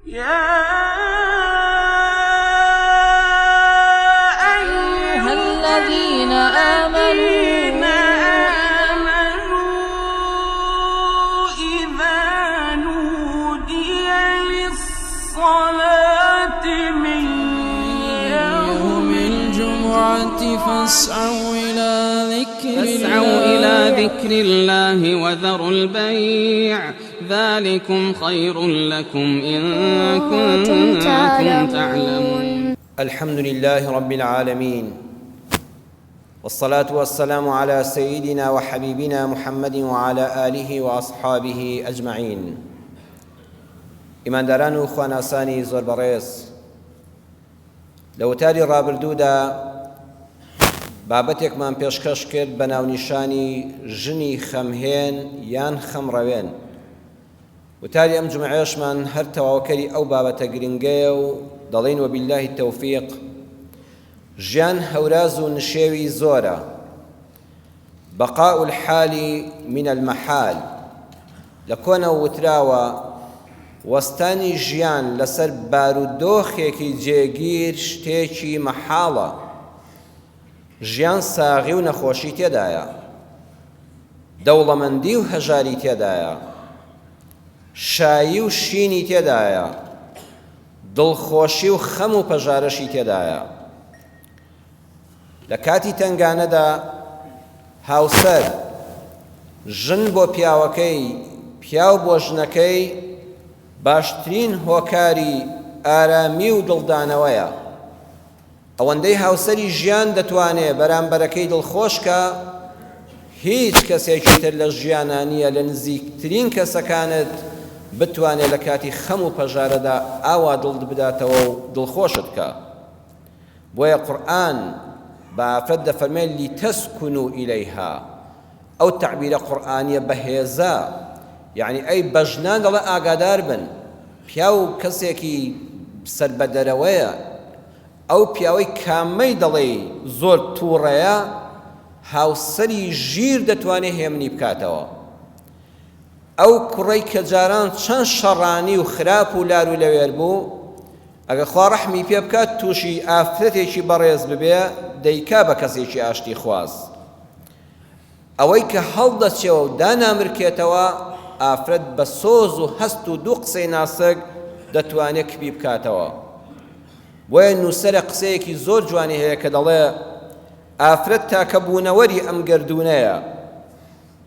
يا أيها الذين آمنوا إذا نودي للصلاة من يوم الجمعة فاسعوا إلى ذكر فاسعوا إلى ذكر الله وذروا البيع ذلكم خير لكم إن كنتم كنتم تعلمون. تعلمون. الحمد لله رب العالمين والصلاة والسلام على سيدنا وحبيبنا محمد وعلى آله وأصحابه أجمعين. ئیمانداران و خواناسانی زۆر بەڕێز، لە وتاری ڕابردوودا بابەتێکمان پێشکەش کرد بە ناونیشانی ژنی خەمهێن یان خەمڕەوێن. وتاری ئەم جومعەیەشمان هەر تەواوکەری ئەو بابەتە گرنگەیە و دەڵێین وباللە التوفیق. ژیان هەوراز و نشێوی زۆرە، بقاء الحال من المحال، لە کۆنەوە وتراوە وەستانی ژیان لەسەر بارودۆخێکی جێگیر شتێکی مەحاڵە. ژیان ساغی و نەخۆشی تێدایە، دەوڵەمەندی و هەژاری تێدایە، شایی و شینی تێدایە، دڵخۆشی و خەم و پەژارەشی تێدایە. لە کاتی تەنگانەدا هاوسەر، ژن بۆ پیاوەکەی، پیاو بۆ ژنەکەی باشترین هۆکاری ئارامی و دڵدانەوەیە. ئەوەندەی هاوسەری ژیان دەتوانێ بەرامبەرەکەی دڵخۆش کا، هیچ کەسێکی تر لە ژیانا نییە لە نزیکترین کەسەکانت بتوانێ لە کاتی خەم و پەژارەدا ئاوا دڵت بداتەوە و دڵخۆشت کا. بۆیە قورئان بە ئافرەت دەفەرمێ لتسکنوا الیها، ئەو تەعبیرە قورئانیە بەهێزە یەعنی ئەی بە ژنان دەڵێ ئاگادار بن پیاو کەسێکی سەربەدەرەوەیە، ئەو پیاوەی کامەی دەڵێی زۆر توڕەیە هاوسەری ژیر دەتوانێ هێمنی بکاتەوە. ئەو کوڕەی کە جاران چەند شەڕانی و خراپ و لار و لەوێر بوو ئەگەر خوا ڕەحمی پێ بکات تووشی ئافرەتێکی بەڕێز ببێ دەیکا بە کەسێکی ئاشتیخواز. ئەوەی کە هەڵدەچێ و دانامرکێتەوە، ئافرەت بە سۆز و هەست و دوو قسەی ناسک دەتوانێ کپی بکاتەوە. بۆیە نووسەرە قسەیەکی زۆر جوانی هەیە کە دەڵێ، ئافرەت تاکە بوونەوەری ئەم گەردوونەیە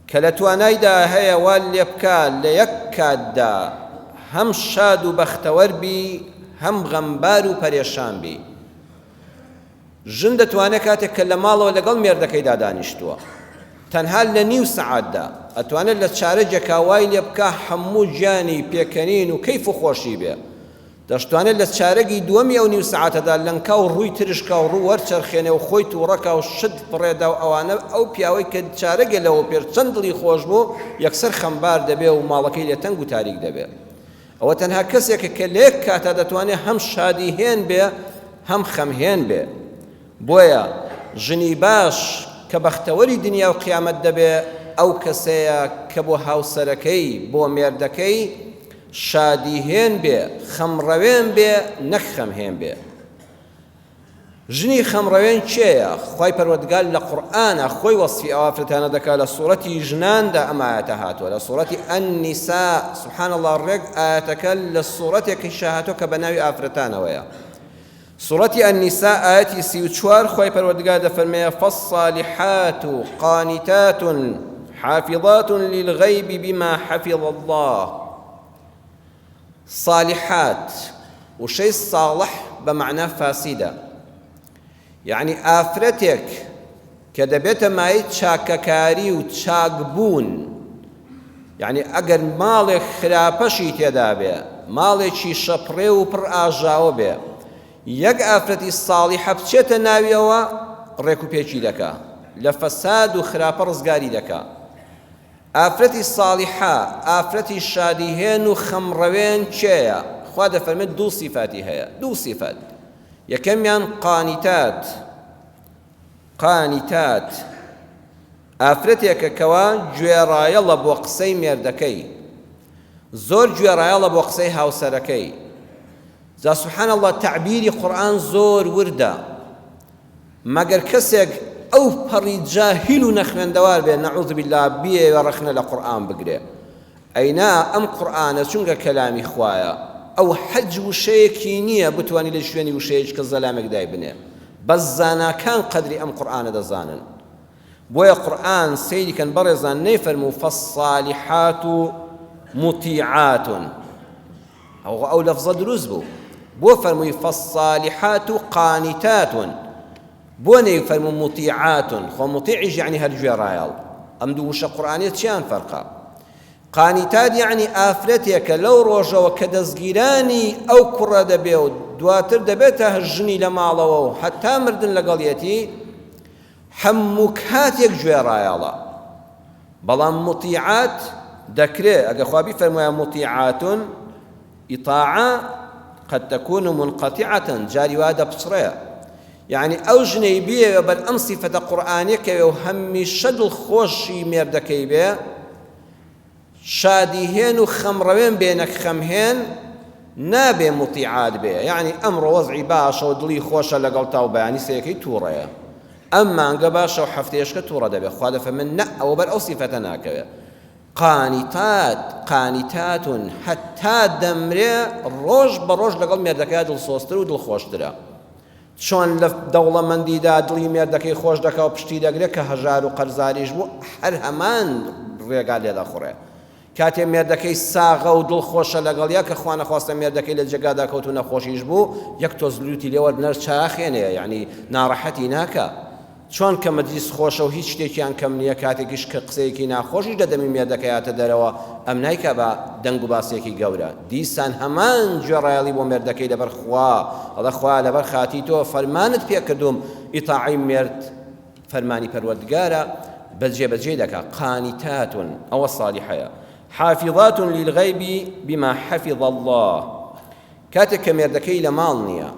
کە لە توانایدا هەیە وات لێ بکا لە یەک کاتدا هەم شاد و بەختەوەر بی هەم غەمبار و پەرێشان بی. ژن دەتوانێت کاتێک کە لە ماڵەوە لەگەڵ مێردەکەیدا دانیشتووە تەنها لە نیو سەعاتدا ئەتوانێت لە چارەگێکا وای لێ بکا هەموو گیانی پێکەنین و کەیف و خۆشی بێ، دەشتوانێت لە چارەگی دووەمی ئەو نیو سەعاتەدا لەنکاو ڕووی ترشکا و ڕوو وەرچەرخێنێ و خۆی تووڕەکا و شت فڕێدا و ئەوانە، ئەو پیاوەی کە چارەگێ لەوە پێش چەند دڵی خۆش بوو یەکسەر خەمبار دەبێ و ماڵەکەی لێ تەنگ و تاریک دەبێ. ئەوە تەنها کەسێکە کە لە یەک کاتا دەتوانێت هەم شادیهێن بێ هەم خەمهێن بێ. بۆیە ژنی باش کە بەختەوەری دنیا و قیامەت دەبێ ئەو کەسەیە کە بۆ هاوسەرەکەی، بۆ مێردەکەی شادیهێن بێ، خەمڕەوێن بێ نەک خەمهێن بێ. ژنی خەمڕەوێن کێیە؟ خوای پەروەردگار لە قورئانا خۆی وەسفی ئەو ئافرەتانە دەکات لە سوڕەتی ژناندا ئەم ئایەتە هاتووە لە سوڕەتی النساء سبحان اللە ڕێک ئایەتەکە لە سوڕەتێکیشا هاتووە کە بە ناوی ئافرەتانەوەیە سوڕەتی النساء ئایەتی 34 خوای پەروەردگار دەفەرمێ فالصالحات قانتات حافظات للغیب بما حفظ الله صالحات، وشەی صاڵح بە مەعنا فاسیدە، یەعنی ئافرەتێک کە دەبێتە مایەی چاکەکاری و چاکبوون، یەعنی ئەگەر ماڵێک خراپەشی تێدا بێ، ماڵێکی شەپڕێو و پڕ ئاژاوە بێ، یەک ئافرەتی ساڵیحە بچێتە ناویەوە ڕێکوپێکی دەکا، لە فەساد و خراپە ڕزگاری دەکا. ئافرەتی ساڵیحە، ئافرەتی شادیهێن و خەمڕەوێن کێیە؟ خوا دەفەرمێت دوو سیفاتی هەیە، دوو سیفات، یەکەمیان قانیتات، قانیتات، ئافرەتێکە کەوا گوێڕایەڵە بۆ قسەی مێردەکەی، زۆر گوێڕایەڵە بۆ قسەی هاوسەرەکەی. جا سبحان اللە تەعبیری قورئان زۆر وردە مەگەر کەسێک ئەو پەڕی جاهیل و نەخوێندەوار بێ نعوذ باللە بیەوێ ڕەخنە لە قورئان بگرێ ئەینا ئەم قورئانە چونکە کەلامی خوایە ئەو حەج وشەیەکی نییە بتوانی لە شوێنی وشەیەکی کە زەلامێک دایبنێ بەس زاناکان قەدری ئەم قورئانە دەزانن بۆیە قورئان سەیری کەن بەڕێزان نەیفەرموو فالصالحات مطیعات ئەو ئەو لەفزە دروست بوو بۆ فەرمووی فالصالحات قانتات بۆ نەیفەرموو مطیعات خۆ مطیعیش یعنی هەر گوێڕایەڵ ئەم دوو وشە قورئانیە چیان فەرقە قانیتات یەعنی ئافرەتێکە لەو ڕۆژەوە کە دەزگیرانی ئەو کوڕە دەبێ و دواتر دەبێتە ژنی لە ماڵەوە و هەتا مردن لەگەڵیەتی هەموو کاتێک گوێڕایەڵە بەڵام مطیعات دەکرێ ئەگەر خوا بیفەرموایە مطیعات ئیطاعە قد تكون منقطعة جاری وا دەپچڕێ یعنی ئەو ژنەی بیەوێ بەر ئەم سیفەتە قورئانیە کەوێ و هەمیشە دڵخۆشی مێردەکەی بێ شادیهێن و خەمڕەوێن بێ نەک خەمهێن، نابێ موتیعات بێ، یەعنی ئەمڕۆ وەزعی باشە و دڵی خۆشە لەگەڵتا و بەیانی سەیەکەی توڕەیە، ئەم مانگە باشە و هەفتەیەشکە توڕە دەبێ، خوا دەفەرمێ نە ئەوە بەر ئەو سیفەتە ناکەوێ. قانتات، قانتات، هەتا دەمرێ ڕۆژ بە ڕۆژ لەگەڵ مێردەکەیا دڵسۆزتر و دڵخۆشترە. چۆن لە دەوڵەمەندیدا دڵی مێردەکەی خۆش دەکا و پشتی دەگرێ کە هەژار و قەرزاریش بوو هەر هەمان ڕێگا لێ دەخوڕێ. کاتێ مێردەکەی ساغە و دڵ خۆشە لەگەڵیا کە خوا نەخواستە مێردەکەی لە جێگادا کەوت و نەخۆشیش بوو یەک تۆز لوتی لێ وەرنەرچاخێنێ یەعنی ناڕەحەتی ناکا. چۆن کە مەجلیس خۆشە و هیچ شتێکیان کەم نییە، کاتێکیش کە قسەیەکی ناخۆشیش لە دەمی مێردەکەی هاتە دەرەوە، ئەم نایکا بە دەنگ و باسێکی گەورە. دیسان هەمان گوێڕایەڵی بۆ مێردەکەی لەبەر خوا، ئەڵێ خوایە لەبەر خاتری تۆ فەرمانت پێ کردووم، ئیتاعەی مێرد فەرمانی پەروەردگارە، بە جێبەجێی دەکا. قانتات، ئەوە ساڵیحەیە. حافظات للغیب بما حفظ اللە، کاتێک کە مێردەکەی لە ماڵ نییە،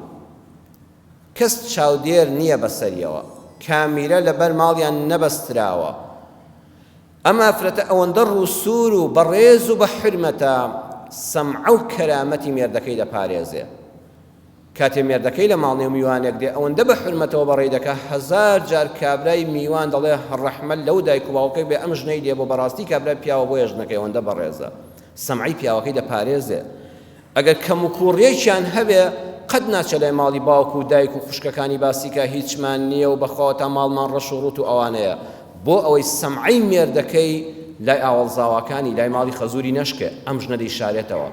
کەس چاودێر نییە بەسەریەوە، کامیرە لەبەر ماڵیان نەبەستراوە، ئەم ئافرەتە ئەوەندە ڕووسوور و بەڕێز و بە حورمەتە سەمعە و کەرامەتی مێردەکەی دەپارێزێ. کاتێ مێردەکەی لە ماڵ نیە و میوانێک دێ ئەوەندە بە حورمەتەوە بەڕێی دەکا هەزار جار کابرای میوان دەڵێ ڕەحمەت لەو دایک و باوکەی بێ ئەم ژنەی لێ بۆ بەڕاستی کابرا پیاوە بۆیە ژنەکەی ئەوەندە بەڕێزە سەمعەی پیاوەکەی دەپارێزێ. ئەگەر کەموکووڕیەکیان هەبێ قەت ناچێ لای ماڵی باوک و دایک و خوشکەکانی باسی کا هیچمان نییە و بەخوا تا ماڵمان ڕەش و ڕووت و ئەوانەیە بۆ ئەوەی سەمعەی مێردەکەی لای ئاوەڵزاواکانی لای ماڵی خەزووری نەشکێ ئەم ژنە دەیشارێتەوە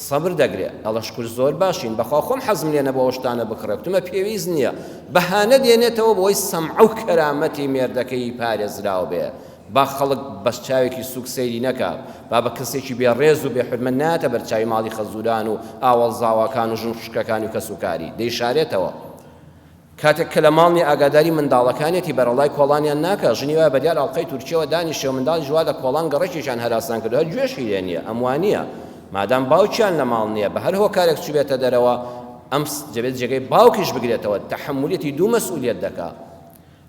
سەبر دەگرێ ئەڵێ شکور زۆر باشین بەخوا خۆم حەزم لێ نەبوو ئەو شتانە بکڕێ کوتمە پێویست نییە بەهانە دێنێتەوە بۆی سەمعە و کەرامەتی مێردەکەی پارێزراو بێ با خەڵک بە چاوێکی سوک سەیری نەکا، با بە کەسێکی بێ ڕێز و بێ حورمەت نایەتە بەر چاوی ماڵی خەزوران و ئاوەڵ زاواکان و ژن خوشکەکانی و کەسوکاری، دەیشارێتەوە. کاتێک کە لە ماڵ نیە ئاگاداری منداڵەکانیەتی بەرەڵای کۆڵانیان ناکا، ژنی وایە بەدیار ئەڵقەی تورکیەوە دانیشتیە و منداڵیش وا لە کۆڵان گەڕەکێکیان هەراسان کردوە هەر گوێشی لێ نیە، ئەم وانیە مادام باوکیان لە ماڵ نیە بە هەر هۆکارێک چوبێتە دەرەوە ئەم دەبێت جێگەی باوکیش بگرێتەوە، تەحەمولیەتی دوو مەسئولیەت دەکا.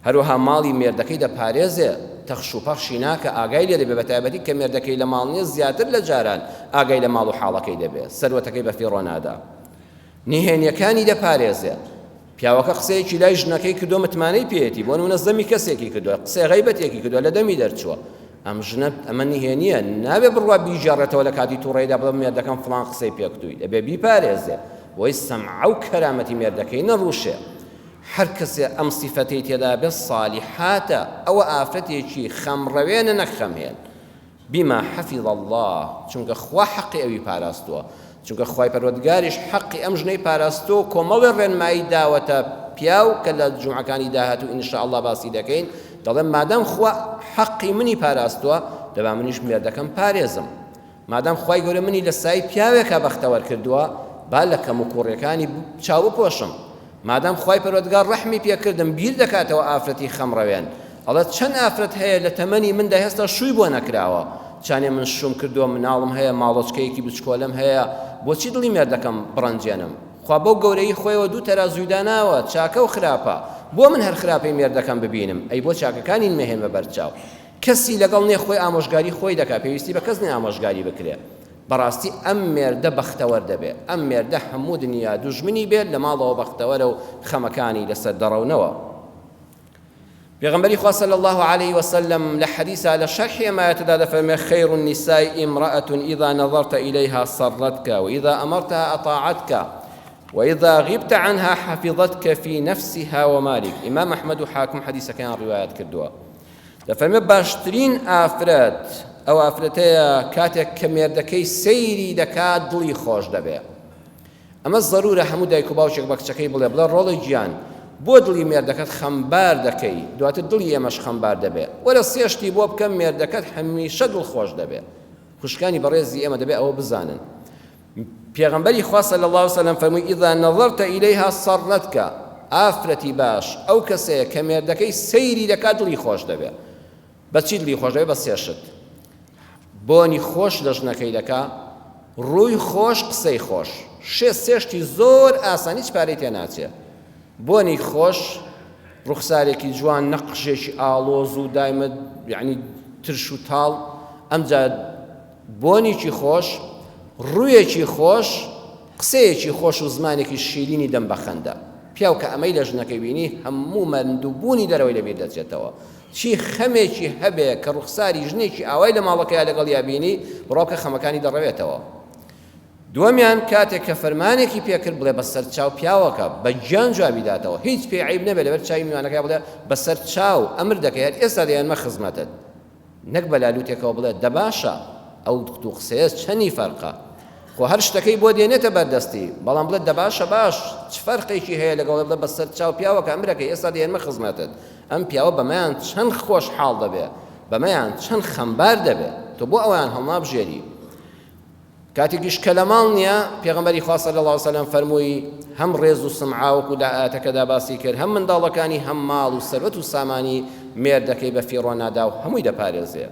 هەروەها ماڵی مێردەکەی دەپارێزێ، تەخش و پەخشی ناکا، ئاگای لێ دەبێ، بەتایبەتی کە مێردەکەی لە ماڵ نییە زیاتر لە جاران ئاگای لە ماڵ و حاڵەکەی دەبێ، سەروەتەکەی بەفیڕۆ نادا. نهێنییەکانی دەپارێزێ. پیاوەکە قسەیەکی لای ژنەکەی کردووە متمانەی پێیەتی، بۆ نموونە زەمی کەسێکی کردووە، قسەی غەیبەتێکی کردووە لە دەمی دەرچووە، ئەم ژنە ئەمە نهێنییە، نابێ بڕوا بیگێڕێتەوە لە کاتی تووڕەییدا بڵێ مێردەکەم فڵان قسەی پێ کردووی، دەبێ بیپارێزێ، بۆی سەمعە و کەرامەتی مێردەکەی نەڕووشێ. هەر کەسێ ئەم سیفەتەی تێدا بێت صالیحاتە، ئەوە ئافرەتێکی خەمڕەوێنە نەک خەمهێن، بما حفظ اللە، چونکە خوا حەقی ئەوی پاراستووە، چونکە خوای پەروەردگاریش حەقی ئەم ژنەی پاراستووە و کۆمەڵێ ڕێنمایی داوەتە پیاو کە لە جومعەکانی داهاتوو ان شاء اللە باسی دەکەین، دەڵێم مادام خوا حەقی منی پاراستووە دەبا منیش مێردەکەم پارێزم. مادام خوای گەورە منی لە سایەی پیاوێکا بەختەوەر کردووە با لە کەموکوڕیەکانی چاو بپۆشم مادام خوای پەروەردگار ڕەحمی پێکردم بیر دەکاتەوە ئافرەتی خەمڕەوێن ئەڵێ چەند ئافرەت هەیە لە تەمەنی مندا هێستا شووی بۆ نەکراوە چانێ من شوم کردووە مناڵم هەیە ماڵۆچکەیەکی بچکۆلەم هەیە بۆچی دڵی مێردەکەم بڕەنجێنم خوا بەو گەورەی خۆیەوە دوو تەرازووی داناوە چاکە و خراپە بۆ من هەر خراپەی مێردەکەم ببینم ئەی بۆ چاکەکانی مەهێنمە بەرچاو کەسی لەگەڵ نیە خۆی ئامۆژگاری خۆی دەکا پێویستی بە کەس نیە ئامۆژگاری بکرێ. بەڕاستی ئەم مێردە بەختەوەر دەبێ، ئەم مێردە هەموو دنیا دوژمنی بێت لە ماڵەوە بەختەوەرە و خەمەکانی لەسەر دەڕەونەوە. پێغەمبەری خوا صلی الله علیه وسلم لە حەدیثا لە شەرحی ئەم ئایەتەدا دەفەرمێ خیر النساء امرأة إذا نظرت إليها سرتك وإذا أمرتها أطاعتك وإذا غبت عنها حفظتك في نفسها ومالك. ئیمام ئەحمەد و حاکم حەدیثەکەیان ڕیوایەت کردووە. دەفەرمێ باشترین ئافرەت ئەو ئافرەتەیە کاتێک کە مێردەکەی سەیری دەکات دڵی خۆش دەبێ. ئەمە زەرورە هەموو دایک و باوکێک بە کچەکەی بڵێ بڵێ ڕۆڵە گیان بۆ دڵی مێردەکەت خەمبار دەکەی دواتر دڵی ئێمەش خەمبار دەبێ وەرە سێ شتی بۆ بکە مێردەکەت هەمیشە دڵخۆش دەبێ. خوشکانی بەڕێزی ئێمە دەبێ ئەوە بزانن پێغەمبەری خوا صلی اللە علیه وسلم فەرمووی اذا نظرت الیها سرتک، ئافرەتی باش ئەو کەسەیە کە مێردەکەی سەیری دەکات دڵی خۆش دەبێ. بە چی دڵی خۆش دەبێ؟ بە سێ شت. بۆنی خۆش لە ژنەکەی دەکا، ڕووی خۆش، قسەی خۆش. شێ سێ شتی زۆر ئاسان هیچ پارەی تێ ناچێ. بۆنی خۆش، ڕوخسارێکی جوان، نە قژێکی ئاڵۆز و دایمە یعنی ترش و تاڵ، ئەمجا بۆنێکی خۆش، ڕوویەکی خۆش، قسەیەکی خۆش و زمانێکی شیرینی دەم بە خەندە. پیاو کە ئەمەی لە ژنەکەی بینی هەموو ماندووبوونی دەرەوەی لەبیر دەچێتەوە. چی خەمێکی هەبێ کە ڕوخساری ژنێکی ئاوای لە ماڵەکەیا لەگەڵیا بینی، بڕوا بکە خەمەکانی دەڕەوێتەوە. دووەمیان کاتێک کە فەرمانێکی پێ کرد بڵێ بەسەر چاو پیاوەکە بە گیان جوابی داتەوە هیچ پێی عەیب نەبێ لەبەر چاوی میوانەکەیا بڵێ بەسەر چاو ئەمر دەکەی هەر ئێستا دەیانمە خزمەتت. نەک بە لالوتێکەوە بڵێ دەباشە ئەو دوو قسەیە چەنی فەرقە خۆ هەر شتەکەی بۆ دێنێتە بەردەستی بەڵام بڵێ دەباشە باش چ فەرقێکی هەیە لەگەڵ بڵێ بەسەر چاو پیاوەکە ئەمرەکەی ئێستا دێنمە خزمەتت ئەم پیاوە بەمەیان چەند خۆش حاڵ دەبێ بەمەیان چەند خەمبار دەبێ تۆ بۆ ئەویان هەڵنابژێری کاتێکیش کە لە ماڵ نییە، پێغەمبەری خوا صلی اللە علیە وسلم فەرمووی، هەم ڕێز و سمعە وەکو لە ئایەتەکەدا باسی کرد، هەم منداڵەکانی هەم ماڵ و سەروەت و سامانی مێردەکەی بە فیڕۆ نادا و هەمووی دەپارێزێ.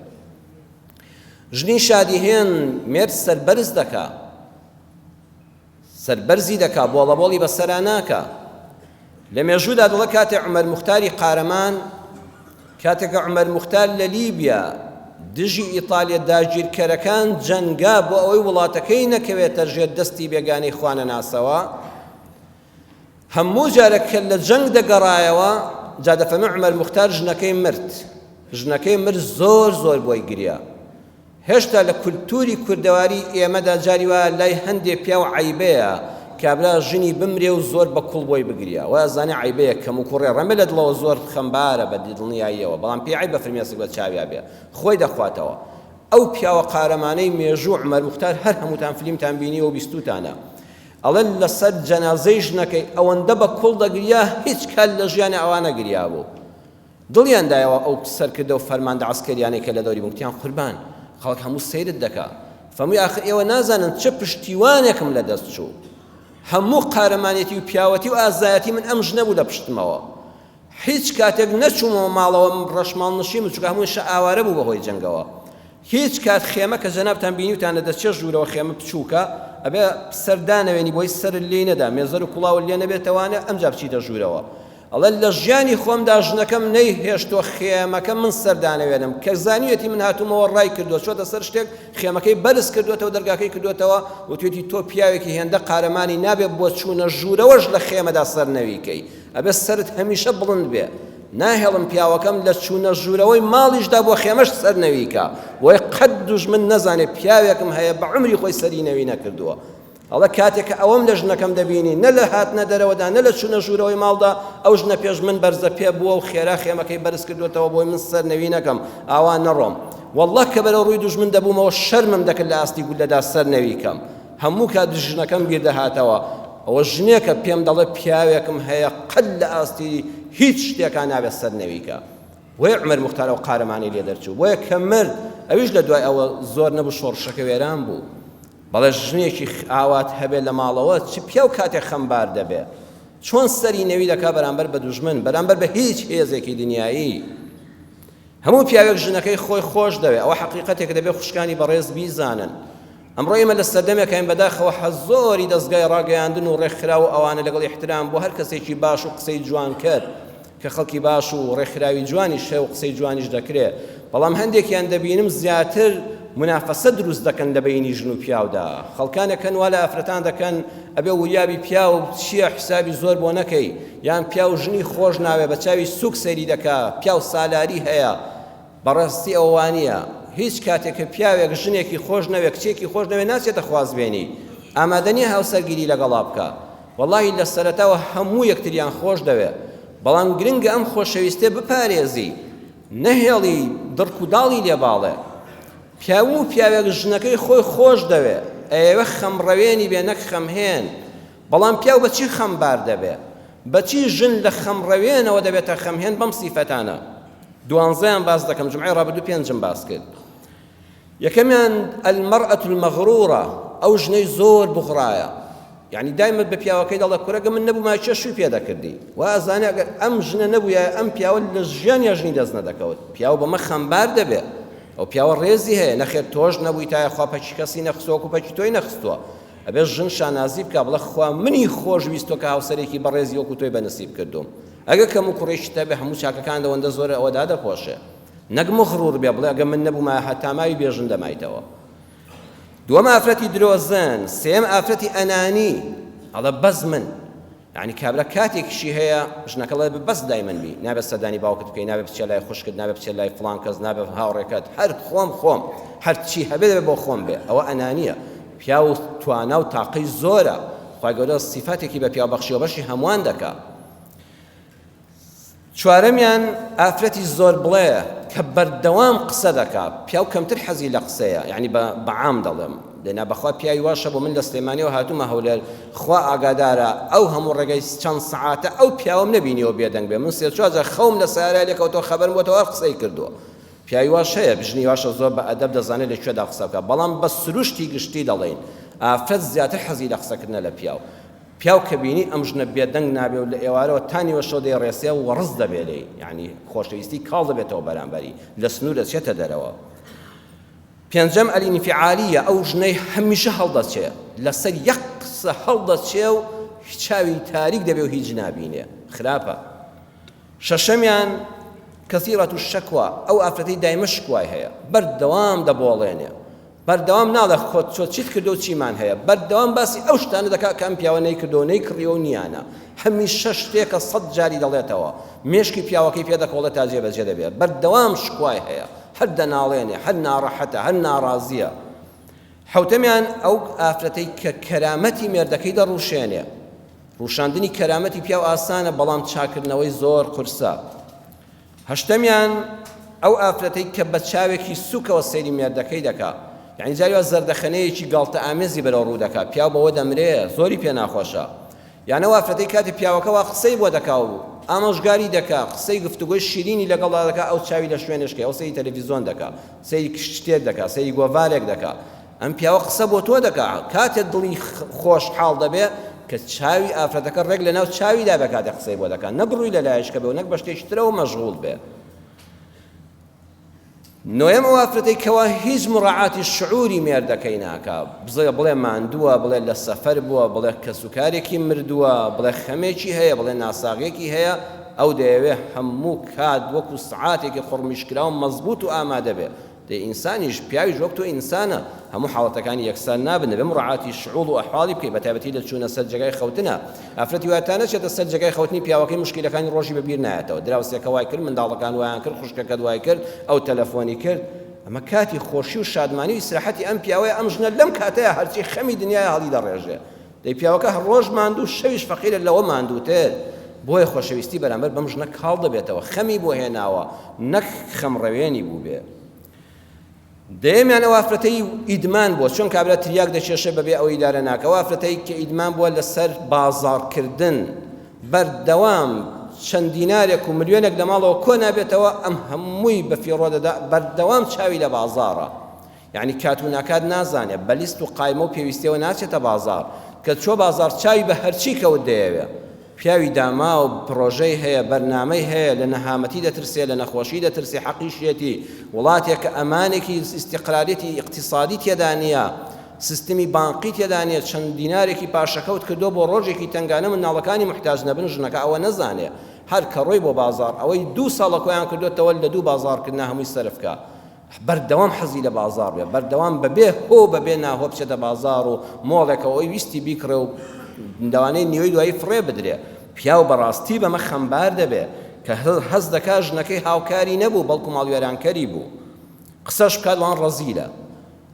ژنی شادیهێن مێرد سەربەرز دەکا، سەربەرزی دەکا، بۆڵەبۆڵی بەسەرا ناکا. لە مێژوودا دەڵێ کاتێ عومەر موختاری قارەمان، کاتێک کە عومەر موختار لە لیبیا دژی ئیتالیە داگیرکەرەکان جەنگا بۆ ئەوەی وڵاتەکەی نەکەوێتە ژێر دەستی بێگانەی خوانەناسەوە، هەموو جارێک کە لە جەنگ دەگەڕایەوە، جا دەفەرموێ عومەر موختار ژنەکەی مرد، ژنەکەی مرد زۆر زۆر بۆی گریا. هێشتا لە کولتوری کوردەواری ئێمەدا جاری وایە لای هەندێ پیاو عەیبەیە کابرا ژنی بمرێ و زۆر بە کوڵ بۆی بگریا وای ئەزانێ عەیبەیە کەم و کوڕێ ڕەنبێ لە دڵەوە زۆر خەمبارە بە دڵنیاییەوە بەڵام پێی عەیبە فرمێسک بە چاویا بێ خۆی دەخواتەوە ئەو پیاوە قارەمانەی مێژوو عومەر موختار هەر هەمووتان فلیمتان بینیوە و بیستووتانە ئەڵێ لەسەر جەنازەی ژنەکەی ئەوەندە بە کوڵ دەگریا هیچ کات لە ژیانی ئەوا نەگریابوو دڵیان دایەوە ئەو سەرکردە و فەرماندە عەسکەریانەی کە لە دەوری بوون، گوتیان قوربان خەڵک هەموو سەیرت دەکا. فەرمووی ئاخر ئێوە نازانن چ پشتیوانێکم لە دەست چوو. هەموو قارەمانێتی و پیاوەتی و ئازایەتی من ئەم ژنە بوو لە پشتمەوە. هیچ کاتێک نەچوومەوە ماڵەوە ڕەشماڵنشین بوو، چونکە هەمووی ئاوارە بوو بەهۆی جەنگەوە. هیچ کات خێمە کە جەنابتان بینیوتانە دەچێ ژوورەوە خێمە بچووکە ئەبێ سەر دانەوێنی بۆی سەرت لێی نەدا مێزەر و کوڵاوت لێ نەبێتەوانە ئەمجا بچیتە ژوورەوە. ئەڵێ لە ژیانی خۆمدا ژنەکەم نەیهێشتووە خێمەکە من سەر دانەوێنم، کە زانیویەتی من هاتوومەوە ڕای کردووە چۆتە سەر شتێک خێمەکەی بەرز کردووەتەوە دەرگاکەی کردووەتەوە وتویەتی تۆ پیاوێکی هێندە قارەمانی نابێ بۆ چوونە ژوورەوەش لە خێمەدا سەر نەویکەی ئەبێ سەرت هەمیشە بڵند بێ ناهێڵم پیاوەکەم لە چوونە ژوورەوەی ماڵیشدا بۆ خێمەش سەر نەویکا بۆیە قەت دوژمن نەزانێ پیاوێکم هەیە بە عومری خۆی سەری نەوی نەکردووە. ئەڵێ کاتێ کە ئەوەم لە ژنەکەم دەبینی نە لە هاتنە دەرەوەدا نە لە چوونە ژوورەوەی ماڵدا ئەو ژنە پێش من بەرزە پێ بووە و خێرا خێمەکەی بەرز کردوێتەوە بۆی من سەر نەوی نەکەم ئاوا نەڕۆم واللە کە بەرەو ڕووی دوژمن دەبوومەوە شەرمم دەکرد لە ئاستی گوللەدا سەر نەوی کەم هەموو کات ژنەکەم بیر دەهاتەوە ئەوە ژنێکە پێم دەڵێ پیاوێکم هەیە قەت لە ئاستی هیچ شتێکا نابێت سەر نەویکە بۆیە عومەر موختار ئەو قارەمانەی لێ دەرچوو بۆیە کە مرد ئەویش لە دوای ئەوە زۆر نەبوو شۆڕشەکە وێران بوو بەڵێ ژنێکی ئاوات هەبێ لە ماڵەوە چ پیاو کاتێک خەمبار دەبێ چۆن سەری نەوی دەکا بەرامبەر بە دوژمن بەرامبەر بە هیچ هێزێکی دنیایی هەموو پیاوێک ژنەکەی خۆی خۆش دەوێ ئەوە حەقیقەتێک دەبێ خوشکانی بەڕێز بیزانن ئەمڕۆ ئێمە لە سەردەمێکین بەداخەوە حەزۆری دەستگای ڕاگەیاندن و ڕێکخراو و ئەوانە لەگەڵ ئیحترام بۆ هەر کەسێکی باش و قسەی جوان کرد کە خەڵکی باش و ڕێکخراوی جوانیش هەیە و قسەی جوانیش دەکرێ بەڵام هەندێکیان دەبینم زیاتر منافەسە دروست دەکەن لە بەینی ژن و پیاودا. خەڵکانێک هەن وا لە ئافرەتان دەکەن ئەبێ وریابی پیاو چییە حسابی زۆر بۆ نەکەی، یان پیاو ژنی خۆش ناوێ بە چاوی سوک سەیری دەکا، پیاو سالاری هەیە. بەڕاستی ئەوە وانییە. هیچ کاتێک کە پیاوێک ژنێکی خۆش نەوێ کچێکی خۆش نەوێ ناچێتە خوازبێنی. ئامادە نییە هاوسەرگیری لەگەڵا بکا. وەڵاهی لە سەرەتاوە هەموو یەکتریان خۆش دەوێ. بەڵام گرنگە ئەم خۆشەویستیە بپارێزی. نەهێڵی دڕک و داڵی لێ باڵێ. پیاوو پیاوێک ژنەکەی خۆی خۆش دەوێ ئەیەوێ خەمڕەوێنی بێ نەک خەمهێن. بەڵام پیاو بە چی خەمبار دەبێ؟ بە چی ژن لە خەمڕەوێنەوە دەبێتە خەمهێن؟ بەم سیفەتانە. دوانزەیان باس دەکەم، جومعەی ڕابردوو پێنجم باس کرد. یەکەمیان المرأة المغرورە، ئەو ژنەی زۆر بوغڕایە. یعنی دایمە بە پیاوەکەی دەڵێ کورەگە من نەبوومایە کێ شووی پێ دەکردی؟ وا ئەزانێ ئەگەر ئەم ژنە نەبوویایە ئەم پیاوە لە ژیانیا ژنی دەست نەدەکەوت. پیاو بەمە خەمبار دەبێ. ئەو پیاوە ڕێزی هەیە، نەخێر تۆش نەبوویتایە خوا پەکی کەسی نەخستووە وەکو پەکی تۆی نەخستووە. ئەبێ ژن شانازی بکا بڵێ خوا منی خۆش ویستووە کە هاوسەرێکی بەڕێزی وەکو تۆی بە نسیب کردووم. ئەگەر کەم و کوڕیشت هەبێ هەموو چاکەکان ئەوەندە زۆرە ئەوە دادەپۆشێ. نەک مغرور بێ بڵێ ئەگەر من نەبوومایە هەتا ماوی بێ ژن دەمایتەوە. دووەم ئافرەتی درۆزن، سێیەم ئافرەتی ئەنانی، ئەڵێ بەس من. یعنی کابرا کاتێکیشی هەیە ژنەکە ڵێ بەس لای من بی، نابێت سەردانی باوکت بکەی، نابێت بچیە لای خوشکت، نابێت بچیە لای فڵان کەس، نابێت هاوڕێکەت، هەر خۆم خۆم، هەرچی هەبێ دەبێت بۆ خۆم بێ. ئەوە ئەنانییە. پیاو توانا و تاقەی زۆرە، خوای گەورە سیفاتێکی بە پیاو بەخشیوە بەشی هەمووان دەکا. چوارەمیان ئافرەتی زۆر بڵێ کە بەردەوام قسە دەکا، پیاو کەمتر حەزی لە قسەیە، یعنی بە بە عام دەڵێم، دەنا بەخوا پیاوی واش هەبوو من لە سلێمانیەوە هاتوومە هەولێر خوا ئاگادارە ئەو هەموو ڕێگەی چەند سەعاتە ئەو پیاوەم نەبینیەوە بێدەنگ بێ، من سێ چوار جار خەوم لە سەیارە لێکەوتەوە خەبەرم بۆتەوە هەر قسەی کردووە. پیاوی واش هەیە، ژنی واشە زۆر بە ئەدەب دەزانێت لە کوێدا قسە بکات، بەڵام بە سروشتی گشتی دەڵێین ئافرەت زیاتر حەزی لە قسەکردنە لە پیاو. پیاو کە بینی ئەم ژنە بێدەنگ نابێ و لە ئێوارەوە تا نیوەشەو دەیڕێسێ وەڕس دەبێ لێی، یانی خۆشەویستی کاڵ دەبێتەوە بەرامبەری، لە سنوور دەچێتە دەرەوە. پێنجەم الانفعالیە، ئەو ژنەی هەمیشە هەڵدەچێ، لەسەر یەک قسە هەڵدەچێ و چاوی تاریک دەبێ و هیچ نابینێ، خراپە. شەشەمیان کثیرە الشکوی، ئەو ئافرەتەی دایمە شکوای هەیە، بەردەوام دەبۆڵێنێ، بەردەوام ناڵێ خۆت چۆ چیت کردو و چیمان هەیە، بەردەوام باسی ئەو شتانە دەکات کە ئەم پیاوە نەیکردووە و نەیکڕیوە و نییانە، هەمیشە شتێکە سەت جاری دەڵێتەوە، مێشکی پیاوەکەی پێ دەکۆڵێت تا جێبەجێ دەبێت، بەردەوام شکوای هەیە، هەر دەناڵێنێ، هەر ناڕەحەتە، هەر ناڕازییە. حەوتەمیان ئەو ئافرەتەی کە کەرامەتی مێردەکەی دەڕوشێنێ، ڕوشاندنی کەرامەتی پیاو ئاسانە بەڵام چاکردنەوەی زۆر قورسە. هەشتەمیان ئەو ئافرەتەی کە بە چاوێکی سوکەوە سەیری مێردەکەی دەکا، یانی جاری وا زەردەخەنەیەکی گاڵتەئامێزی بەرەو ڕوو دەکا، پیاو بەوە دەمرێ، زۆری پێ ناخۆشە. یان ئەو ئافرەتەی کاتێ پیاوەکە وا قسەی بۆ دەکا و ئامۆژگاری دەکا، قسەی گفتوگۆی شیرینی لەگەڵدا دەکا، ئەو چاوی لە شوێنێشکەی، ئەو سەیری تەلەفیزۆن دەکا، سەیری شتێک دەکا، سەیری گۆڤارێک دەکا. ئەم پیاوە قسە بۆ تۆ دەکا، کاتێ دڵی خۆش حاڵ دەبێ کە چاوی ئافرەتەکە ڕێک لەناو چاویدا بێ کاتێ قسەی بۆ دەکا، نەک ڕووی لە لایشکە بێ و نەک بە شتێکی ترەوە مەشغوڵ بێ. نۆیەم ئەو ئافرەتەی کەوا هیچ مڕاعاتی شعوری مێردەکەی ناکا، بڵێ بڵێ ماندووە، بڵێ لە سەفەر بووە، بڵێ کەسوکارێکی مردووە، بڵێ خەمێکی هەیە، بڵێ ناساغیەکی هەیە، ئەو دەیەوێ هەموو کات وەکو سەعاتێکی قوڕمیشکراو مەزبوت و ئامادە بێ. دەی ئینسانیش پیاویش وەک تۆ ئینسانە هەموو حاڵەتەکانی یەکسان نابن دەبێ مڕاعاتی شعوڵ و ئەحواڵی بکەی بەتایبەتی لە چوونە سەر جێگای خەوتنا ئافرەتی وایە تا نەچێتە سەر جێگای خەوتنی پیاوەکەی موشکیلەکانی ڕۆژی بە بیر نایەتەوە دراوسێکە وای کرد منداڵەکان وایان کرد خوشکەکەت وای کرد ئەو تەلەفۆنی کرد ئەمە کاتی خۆشی و شادمانی و ئیسراحەتی ئەم پیاوەیە ئەم ژنە لەم کاتەیە هەرچی خەمی دنیایە هەڵی دەڕێژێ دەی پیاوەکە هەر ڕۆژ ماندوو شەویش فەقیرە لەوە ماندووتر بۆیە خۆشەویستی بەرامبەر بەم ژنە کاڵ دەبێتەوە خەمی بۆ هێناوە نەک خەم ڕەوێنی بووبێ. دەیەمیان ئەو ئافرەتەی ئیدمان بووە چۆن کابرا تریاک دەکێشێ بەبێ ئەوەی ئیدارە ناکە ئەو ئافرەتەی کە ئیدمان بووە لەسەر بازاڕکردن بەردەوام چەند دینارێک و ملیۆنێک لە ماڵەوە کۆ نابێتەوە ئەم هەمووی بە فیڕۆ دەدا بەردەوام چاوی لە بازاڕە یەعنی کات و ناکات نازانێ، بە لیست و قایمە و پێویستیەوە ناچێتە بازاڕ، کە چووە بازاڕ چاوی بە هەرچی کەوت دەیەوێ. پیاوی داماو پڕۆژەی هەیە، بەرنامەی هەیە، لە نەهامەتی دەترسێ، لە نەخۆشی دەترسێ، حەقیشیەتی، وڵاتێک کە ئەمانێکی ئیستیقراریەتی ئیقتیسادی تێدا نییە، سیستمی بانقی تێدا نییە، چەند دینارێکی پاشەکەوت کردووە بۆ ڕۆژێکی تەنگانە منداڵەکانی موحتاج نەبن، ژنەکە ئەوە نەزانێ. هەر کە ڕۆی بۆ بازاڕ ئەوەی دوو ساڵە کۆیان کردۆتەوە لە دوو بازاڕکردنا هەمووی سەرف کا. بەردەوام حەزی لە بازاڕ بێ، بەردەوام بەبێ هۆ و بەبێ ناهۆ بچێتە بازاڕ و مۆڵێکەوە ئەوی ویستی بیکڕێ و لەوانەیە نیوەی دوایی فڕێ بدرێ. پیاو بەڕاستی بەمە خەمبار دەبێ کە هەست دەکا ژنەکەی هاوکاری نەبوو بەڵکو ماڵوێرانکەری بوو. قسەش بکات وان ڕەزیلە.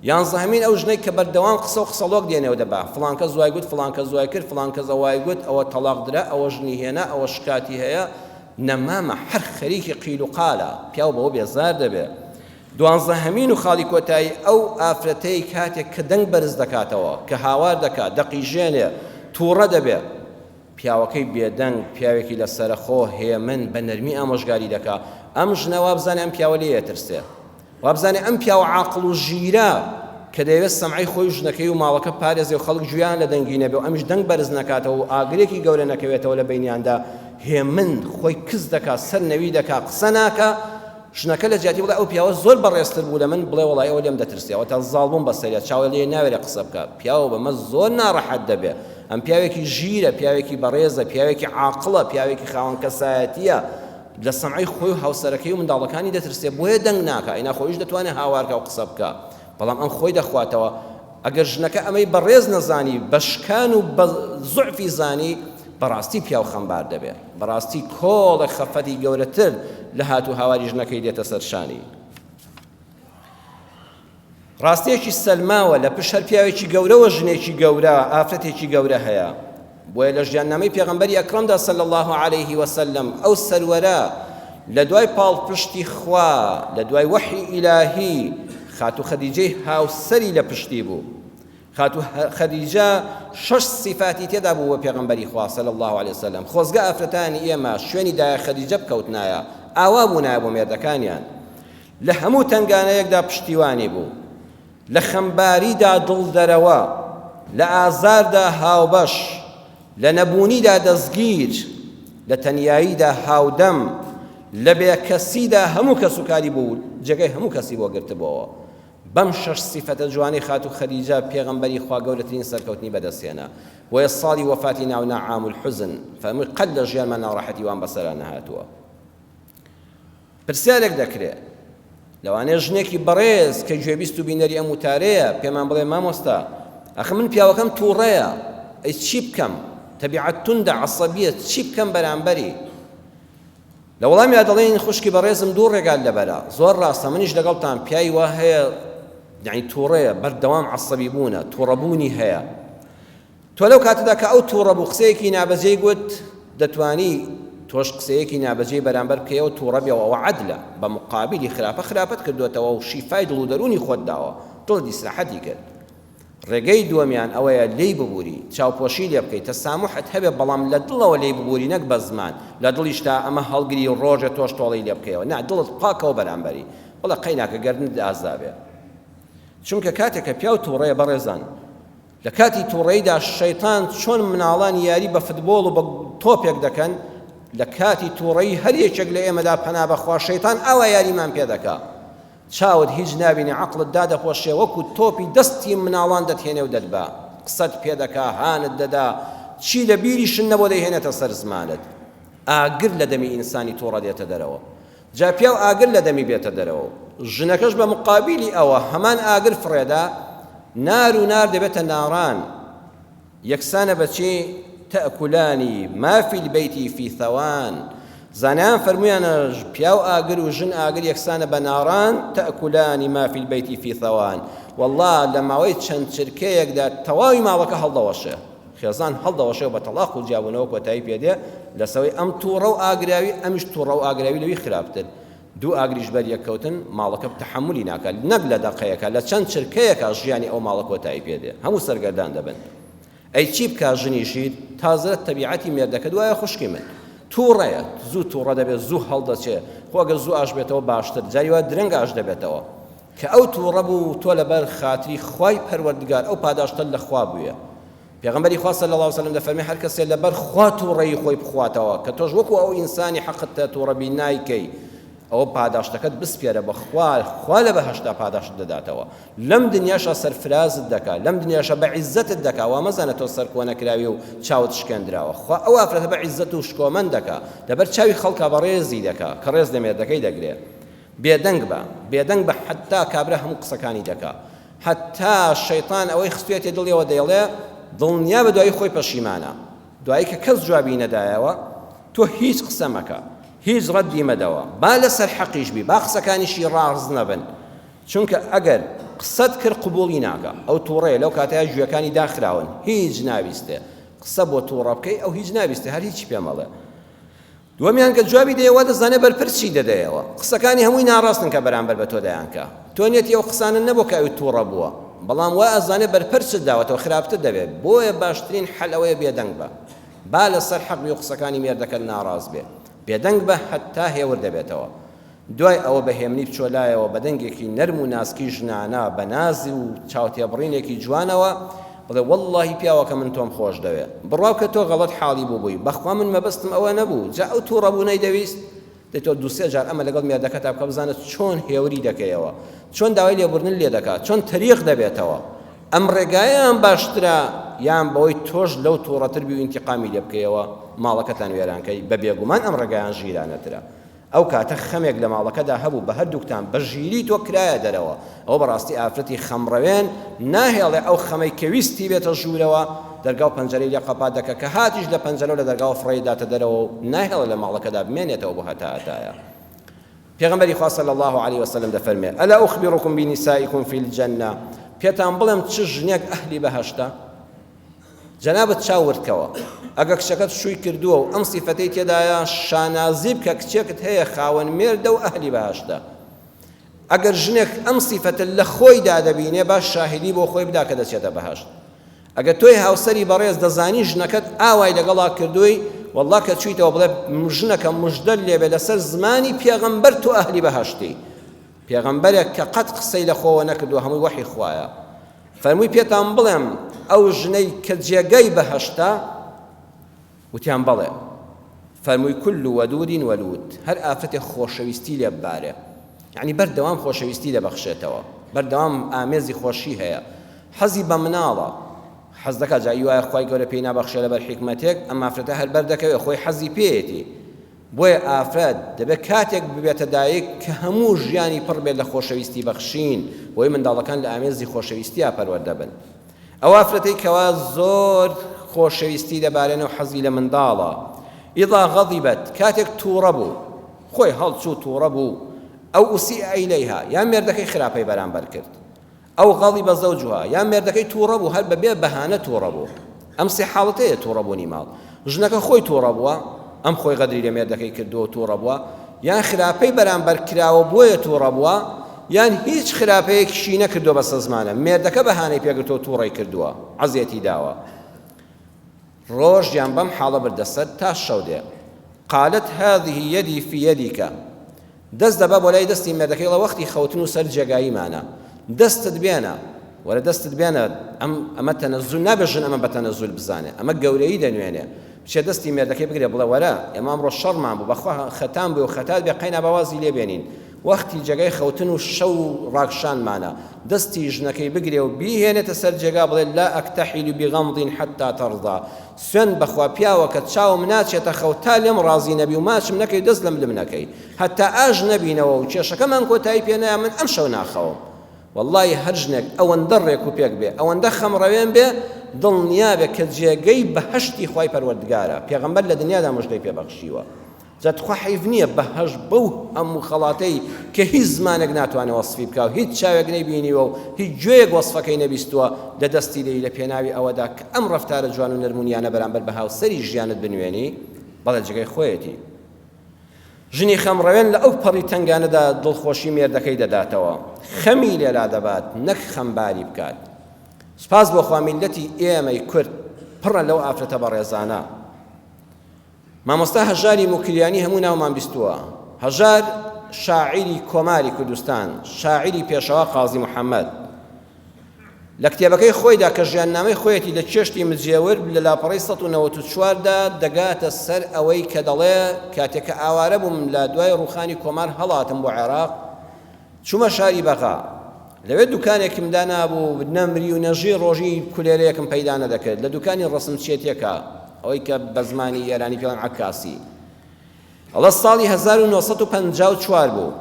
یانزەهەمین ئەو ژنەی کە بەردەوام قسە و قسەڵۆک دێنێ و دەبا، فڵان کەس وای گوت، فڵان کەس وای کرد، فڵان کەس ئەوای گوت، ئەوە تەڵاق درا، ئەوە ژنی هێنا، ئەوە شکاتی هەیە، نەمامە هەر خەریکی قیل و قالە، پیاو بەوە بێزار دەبێ. دوانزەهەمین و خاڵی کۆتایی ئەو ئافرەتەی کاتێک کە دەنگ بەرز دەکاتەوە، کە هاوار دەکا، دەقیژێنێ، تووڕە دەبێ، پیاوەکەی بێدەنگ، پیاوێکی لەسەرەخۆ، هێمن، بە نەرمی ئامۆژگاری دەکا، ئەم ژنە وابزانێ ئەم پیاوە لێی ئەترسێ. وابزانێ ئەم پیاوە عاقڵ و ژیرە کە دەیەوێت سەمعەی خۆی و ژنەکەی و ماڵەکە بپارێزێ و خەڵک گوێیان لە دەنگی نەبێ و ئەمیش دەنگ بەرز نەکاتەوە و ئاگرێکی گەورە نەکەوێتەوە لە بەینیاندا، هێمن خۆی کز دەکا، سەر نەوی دەکا، قسە ناکا، ژنەکە لە جیاتی بڵێ ئەو پیاوە زۆر بەڕێزتر بوو لە من، بڵێ وەڵای ئەوە لێم دەترسێ، ئەوەتا زاڵ بووم بەسەریا، چاوە لێ ناوێرێ قسە بکا، پیاو بەمە زۆر ناڕەحەت دەبێ، ئەم پیاوێکی ژیرە، پیاوێکی بەڕێزە، پیاوێکی عاقڵە، پیاوێکی خاوەن کەسایەتییە، لە سەمعەی خۆی و هاوسەرەکەی و منداڵەکانی دەترسێ بۆیە دەنگ ناکا ئینا خۆیش دەتوانێ هاوارکا و قسە بکا بەڵام ئەم خۆی دەخواتەوە ئەگەر ژنەکە ئەمەی بەڕێز نەزانی بە شکان و بە زوعفی زانی بەڕاستی پیاو خەمبار دەبێ بەڕاستی کۆڵێک خەفەتی گەورەتر لە هات و هاواری ژنەکەی دێتە سەر شانی. ڕاستیەکی سەلماوە لە پشت هەر پیاوێکی گەورەوە ژنێکی گەورە ئافرەتێکی گەورە هەیە بۆیە لە ژیاننامەی پێغەمبەری ئەکرەمدا صلی الله علیه وسلم ئەو سەروەرە لە دوای پاڵپشتی خوا لە دوای وەحی ئیلاهی خاتوو خەدیجەی هاوسەری لە پشتی بوو خاتوو خەدیجە شەش سیفاتی تێدا بوو بە پێغەمبەری خوا صلی الله علیه وسلم خۆزگە ئافرەتانی ئێمە شوێنی دایە خەدیجە بکەوتنایە ئاوا بوونایە بۆ مێردەکانیان لە هەموو تەنگانەیەکدا پشتیوانی بوو، لە خەمباریدا دڵدەرەوە، لە ئازاردا هاوبەش، لە نەبوونیدا دەستگیر، لە تەنیاییدا هاودەم، لە بێکەسیدا هەموو کەسوکاری بوو و جێگای هەموو کەسی بۆ گرتبۆوە. بەم شەش سیفەتە جوانەی خاتوو خەدیجە پێغەمبەری خوا گەورەترین سەرکەوتنی بەدەستهێنا. بۆیە ساڵی وەفاتی ناونا عام الحزن، فەرمووی قەت لە ژیانما ناڕەحەتی وام بەسەرا نەهاتووە. پرسیارێک دەکرێ لەوانەیە ژنێکی بەڕێز کە گوێبیست و بینەری ئەم وتارەیە پێمان بڵێ مامۆستا ئەخە من پیاوەکەم تووڕەیە ئەی چی بکەم تەبیعەت توندە عەسەبیە چی بکەم بەرامبەری لە وەڵامیا دەڵێین خوشکی بەڕێزم دوو ڕێگات لەبەرە زۆر ڕاستە منیش لەگەڵتان پیاوی وا هەیە یعنی تووڕەیە بەردەوام عەسەبی بوونە تووڕەبوونی هەیە تۆ لەو کاتەدا کە ئەو توڕە بوو قسەیەکی نابەجێی گوت، دەتوانی تۆش قسەیەکی نابەجێی بەرامبەر بکەیەوە توڕە بێەوە ئەوە عەدلە، بە مقابلی خراپە خراپەت کردۆتەوە و شیفای دڵ و دەروونی خۆت داوە، دڵت ئیسراحەتی کرد. ڕێگەی دووەمیان ئەوەیە لێی ببوری، چاوپۆشی لێ بکەی، تەساموحت هەبێ بەڵام لە دڵەوە لێی ببوری نەک بە زمان، لە دڵیشتا ئەمە هەڵگری و ڕۆژێ تۆش تۆڵەی لێ بکەیەوە، نا دڵت پاکەوە بەرامبەری، بڵێ قەیناکە گەردنت ئازا بێ. چونکە کاتێک کە پیاو توڕەیە بەڕێزان، لە کاتی توڕەییدا شەیتان چۆن مناڵان یاری بە فتبۆڵ و بە تۆپێک دەکەن، لە کاتی توڕەیی هەر یەکێک لە ئێمەدا پەنا بەخوا شەیتان ئاوا یاریمان پێ دەکا. چاوت هیچ نابینێ عەقڵت دادەپۆشێ وەکو تۆپی دەستی مناڵان دەتهێنێ و دەتبا. قسەت پێ دەکا، هانت دەدا، چی لە بیریشت نەبووە دەیهێنێتە سەر زمانت. ئاگر لە دەمی ئینسانی توڕە دێتە دەرەوە. جا پیاو ئاگر لە دەمی بێتە دەرەوە و ژنەکەش بە مقابیلی ئەوە هەمان ئاگر فڕێدا، نار و نار دەبێتە ناران، یەکسانە بە چی؟ تأکلانی ما فی البیت فی ثوان، زانایان فەرموویانە پیاو ئاگر و ژن ئاگر یەکسانە بە ناران، تأکلانی ما فی البیت فی ثوان، واللە لە ماوەی چەند چرکەیەکدا تەواوی ماڵەکە هەڵدەوەشێ. خێزان هەڵدەوەشێ و بە تەڵاق و جیابوونەوە کۆتایی پێ دێ، لەسەوەی ئەم تووڕە و ئاگراوی، ئەمیش تووڕە و ئاگراوی لەوی خراپتر. دوو ئاگریش بەر یەک کەوتن، ماڵەکە تەحەمولی ناکا، نەک لە دەقەیەکا، لە چەند چرکەیەکا ژیانی ئەو ماڵە کۆتایی پێ دێ، هەموو سەرگەردان دەبن. ئەی چی بکا ژنی ژیر؟ تازە تەبیعەتی مێردەکەت وایە خوشکی من. تووڕەیە، زوو تووڕە دەبێ، زوو هەڵدەچێ، خۆ ئەگەر زوو ئاش بێتەوە باشتر، جاری وا درەنگ ئاش دەبێتەوە. کە ئەو توڕە بوو تۆ لەبەر خاتری خوای پەروەردگار ئەو پاداشتەت لە خوا بوێ. پێغەمبەری خوا صلی اللە علیە وسلم دەفەرمێ هەر کەسێ لەبەر خوا توڕەیی خۆی بخواتەوە کە تۆش وەکو ئەو ئینسانی حەقت تە توڕە بی نایکەی ئەوە پاداشتەکەت بسپێرە بە خوا خوا لە بەهەشتا پاداشتت دەداتەوە لەم دنیاشا سەرفرازت دەکا لەم دنیاشا بە عیزەتت دەکا وا مەزانە تۆ سەرکۆنە کراوی و چاوت شکێندراوە خوا ئەو ئافرەتە بە عیزەت و شکۆمەند دەکا لەبەر چاوی خەڵکا بەڕێزی دەکا کە ڕێز لە مێردەکەی دەگرێ. بێدەنگ بە، بێدەنگ بە حەتتا کابرا هەموو قسەکانی دەکا. حەتتا شەیتان ئەوەی خستویەتیە دڵیەوە دەیڵێ، دڵنیابە دوایی خۆی پەشیمانە. دوایی کە کەس جوابی نەدایەوە، تۆ هیچ قسە مەکە، هیچ ڕەدی مەدەوە، با لەسەر حەقیش بی، با قسەکانیشی ڕاست نەبن. چونکە ئەگەر قسەت کرد قبوڵی ناکا. ئەو توڕەیە، لەو کاتەیا گوێکانی داخراون، هیچ نابیستێ. قسە بۆ توڕە بکەی ئەو هیچ نابیستێ، هەر هیچی پێ مەڵێ. دووەمیان کە جوابی دەیە وا دەزانێ بەرپرچی دەدەیەوە قسەکانی هەمووی ناڕاستن کە بەرامبەر بە تۆ دەیانکا تۆ نیەتی ئەو قسانە نەبوو کە ئەوی توڕە بووە بەڵام وا ئەزانێ بەرپەرچت داوەتەوە خراپتر دەبێت بۆیە باشترین حەل ئەوەیە بێدەنگ بە با لەسەر حەق بی و قسەکانی مێردەکەت ناڕاست بێ بێدەنگ بە هەتا هێور دەبێتەوە دوای ئەوە بە هێمنی بچۆ لایەوە بە دەنگێکی نەرم و ناسکی ژنانە بە ناز و چاوتێبڕینێکی جوانەوە بڵێ وەڵڵاهی پیاوەکە من تۆم خۆش دەوێ بڕوا بکە تۆ غەڵەت حاڵی بووبووی بەخوا من مەبەستم ئەوە نەبوو جا ئەو تووڕەبوونەی دەویست دەی تۆ دوو سێ جار ئەمە لەگەڵ مێردەکەتا بکە بزانە چۆن هێوری دەکەیەوە چۆن داوای لێبوردن لێ دەکات چۆن تەریق دەبێتەوە ئەم ڕێگایەیان باشترە یان بەوەی تۆش لەو تووڕەتر بی و ئینتیقامی لێ بکەیەوە ماڵەکەتان وێرانکەی بە بێگومان ئەم ڕێگایان ژیرانەترە ئەو کاتە خەمێک لە ماڵەکەدا هەبوو بە هەردووکتان بە ژیری تۆ کرایە دەرەوە، ئەوە بەڕاستی ئافرەتی خەمڕەوێن ناهێڵێ ئەو خەمەی کە ویستی بێتە ژوورەوە دەرگا و پەنجەرەی لێ قەپات دەکا کە هاتیش لە پەنجەرە و لە دەرگاوە فڕێی داتە دەرەوە و ناهێڵێ لە ماڵەکەدا بمێنێتەوە بۆ هەتا هەتایە. پێغەمبەری خوا صلی اللە علیه وسلم دەفەرمێ، الا اخبرکم بنسائکم فی الجنە، پێتان بڵێم چ ژنێک ئەهلی بەهەشتە؟ جەنابت چاو ورد کەوە ئەگەر کچەکەت شووی کردووە و ئەم سیفەتەی تێدایە شانازی بکە کچێکت هەیە خاوەن مێردە و ئەهلی بەهەشتە ئەگەر ژنێک ئەم سیفەتە لە خۆیدا دەبینێ باش شاهیدی بۆ خۆی بدا کە دەچێتە بەهەشت ئەگەر تۆی هاوسەری بەڕێز دەزانی ژنەکەت ئاوای لەگەڵا کردووی والله کە چوویتەوە بڵێ ژنەکە مژدەر لێبێ لەسەر زمانی پێغەمبەر تۆ ئەهلی بەهەشتی پێغەمبەرێک کە قەت قسەی لە خۆوە نەکردووە هەمووی وەحی خوایە فەرمووی پێتان بڵێم ئەو ژنەی کە جێگای بەهەشتە؟ وتیان بەڵێ. فەرمووی کل ودود ولود، هەر ئافرەتێک خۆشەویستی لێ ببارێ، یەعنی بەردەوام خۆشەویستی دەبەخشێتەوە، بەردەوام ئامێزی خۆشی هەیە، حەزی بە مناڵە، حەز دەکات، جا ئی وایە خوای گەورە پێی نابەخشێ لەبەر حیکمەتێک، ئەم ئافرەتە هەر بەردەکەوێ، خۆی حەزی پێیەتی. بۆیە ئافرەت دەبێت کاتێک ببێتە دایک کە هەموو ژیانی پڕ بێت لە خۆشەویستی بەخشین بۆی منداڵەکان لە ئامێزی خۆشەویستیا پەروەردە بن. ئەو ئافرەتەی کەوا زۆر خۆشەویستی دەبارێنێ و حەزی لە منداڵە اذا غضبت کاتێک تووڕە بوو خۆی هەڵچوو تووڕە بوو ئەو اسیء الیها یان مێردەکەی خراپەی بەرامبەر کرد ئەو غەضب زوجها یان مێردەکەی تووڕە بوو هەر بەبێ بەهانە تووڕە بوو ئەم سێ حاڵەتەیە تووڕەبوونی ماڵ ژنەکە خۆی تووڕە بووە ئەم خۆی غەدری لە مێردەکەی کردووە و تووڕە بووە یان خراپەی بەرامبەر کراوە بۆیە تووڕە بووە یان هیچ خراپەیەکیشی نەکردووە بە سەزمانە مێردەکە بەهانەی پێگرتووە تووڕەی کردووە عەزێتی داوە ڕۆژیان بەم حاڵە بردە سەر تا شەو دێ قالت هذه يدي في يدك دەست دەبا بۆ لای دەستی مێردەکەی ئەڵێ وەختی خەوتن و سەر جێگاییمانە دەستت بێنە وەرە دەستت بێنە ئەم ئەمە تەنەزول نابێ ژن ئەمە بە تەنەزول بزانێ ئەمە گەورەیی دەنوێنێ بچێ دەستی مێردەکەی بگرێ بڵێ وەرە ئێمە ئەمڕۆ شەڕمان بوو بەخوا خەتام بوو و خەتات بێ قەینا با وازی لێ بێنین وەختی جێگای خەوتن و شەو ڕاکشانمانە دەستی ژنەکەی بگرێ و بیهێنێتە سەر جێگا بڵێ لا أكتحل بغمض حتى ترضى سوێند بەخوا پیاوەکە چاوم ناچێتە خەو تا لێم ڕازی نەبی و ماچم نەکەی و دەست لەملم نەکەی هەتا ئاش نەبینەوە و کێشەکەمان کۆتایی پێ نایە من ئەمشەو ناخەوم وەڵڵاهی هەر ژنێک ئەوەندە ڕێک و پێک بێ ئەوەندە خەمڕەوێن بێ دڵنیا بێ کە جێگەی بەهەشتی خوای پەروەردگارە پێغەمبەر لە دنیادا مژدەی پێ بەخشیوە جا تخوا حەیف نییە بەهەشت بەو هەموو خەڵاتەی کە هیچ زمانێک ناتوانێ وەسفی بکا و هیچ چاوێک نەیبینیوە و هیچ گوێیەک وەسفەکەی نەبیستووە لە دەستی دەی لە پێناوی ئەوەدا کە ئەم ڕەفتارە جوان و نەرمونیانە بەرامبەر بە هاوسەری ژیانت بنوێنی بەڵێ جێگەی خۆیەتی ژنی خەمڕەوێن لە ئەو پەڕی تەنگانەدا دڵخۆشی مێردەکەی دەداتەوە خەمی لێلا دەبات نەک خەمباری بکات سپاس بۆ خوا میللەتی ئێمەی کورد پڕە لەو ئافرەتە بەڕێزانە مامۆستا هەژاری موکریانی هەموو ناومان بیستووە. هەژار شاعیری کۆماری کوردستان، شاعیری پێشەوا قازی محەممەد. لە کتێبەکەی خۆیدا کە ژیاننامەی خۆیەتی لە چێشتی مجێور لە لاپەڕەی 194 دا دەگاتە سەر ئەوەی کە دەڵێ کاتێک کە ئاوارە بووم لە دوای ڕووخانی کۆمار هەڵاتم بۆ عێراق چوومە شاری بەغا. لەوێ دوکانێکم دانابوو، نەمری و نەژی ڕۆژی کولێرەیەکم پەیدا نەدەکرد. لە دوکانی ڕەسمچێتیەکە، ئەوەی کە بە زمانی ئێرانی پێڵێن عەکاسی. ئەڵە ساڵی 1954 بوو.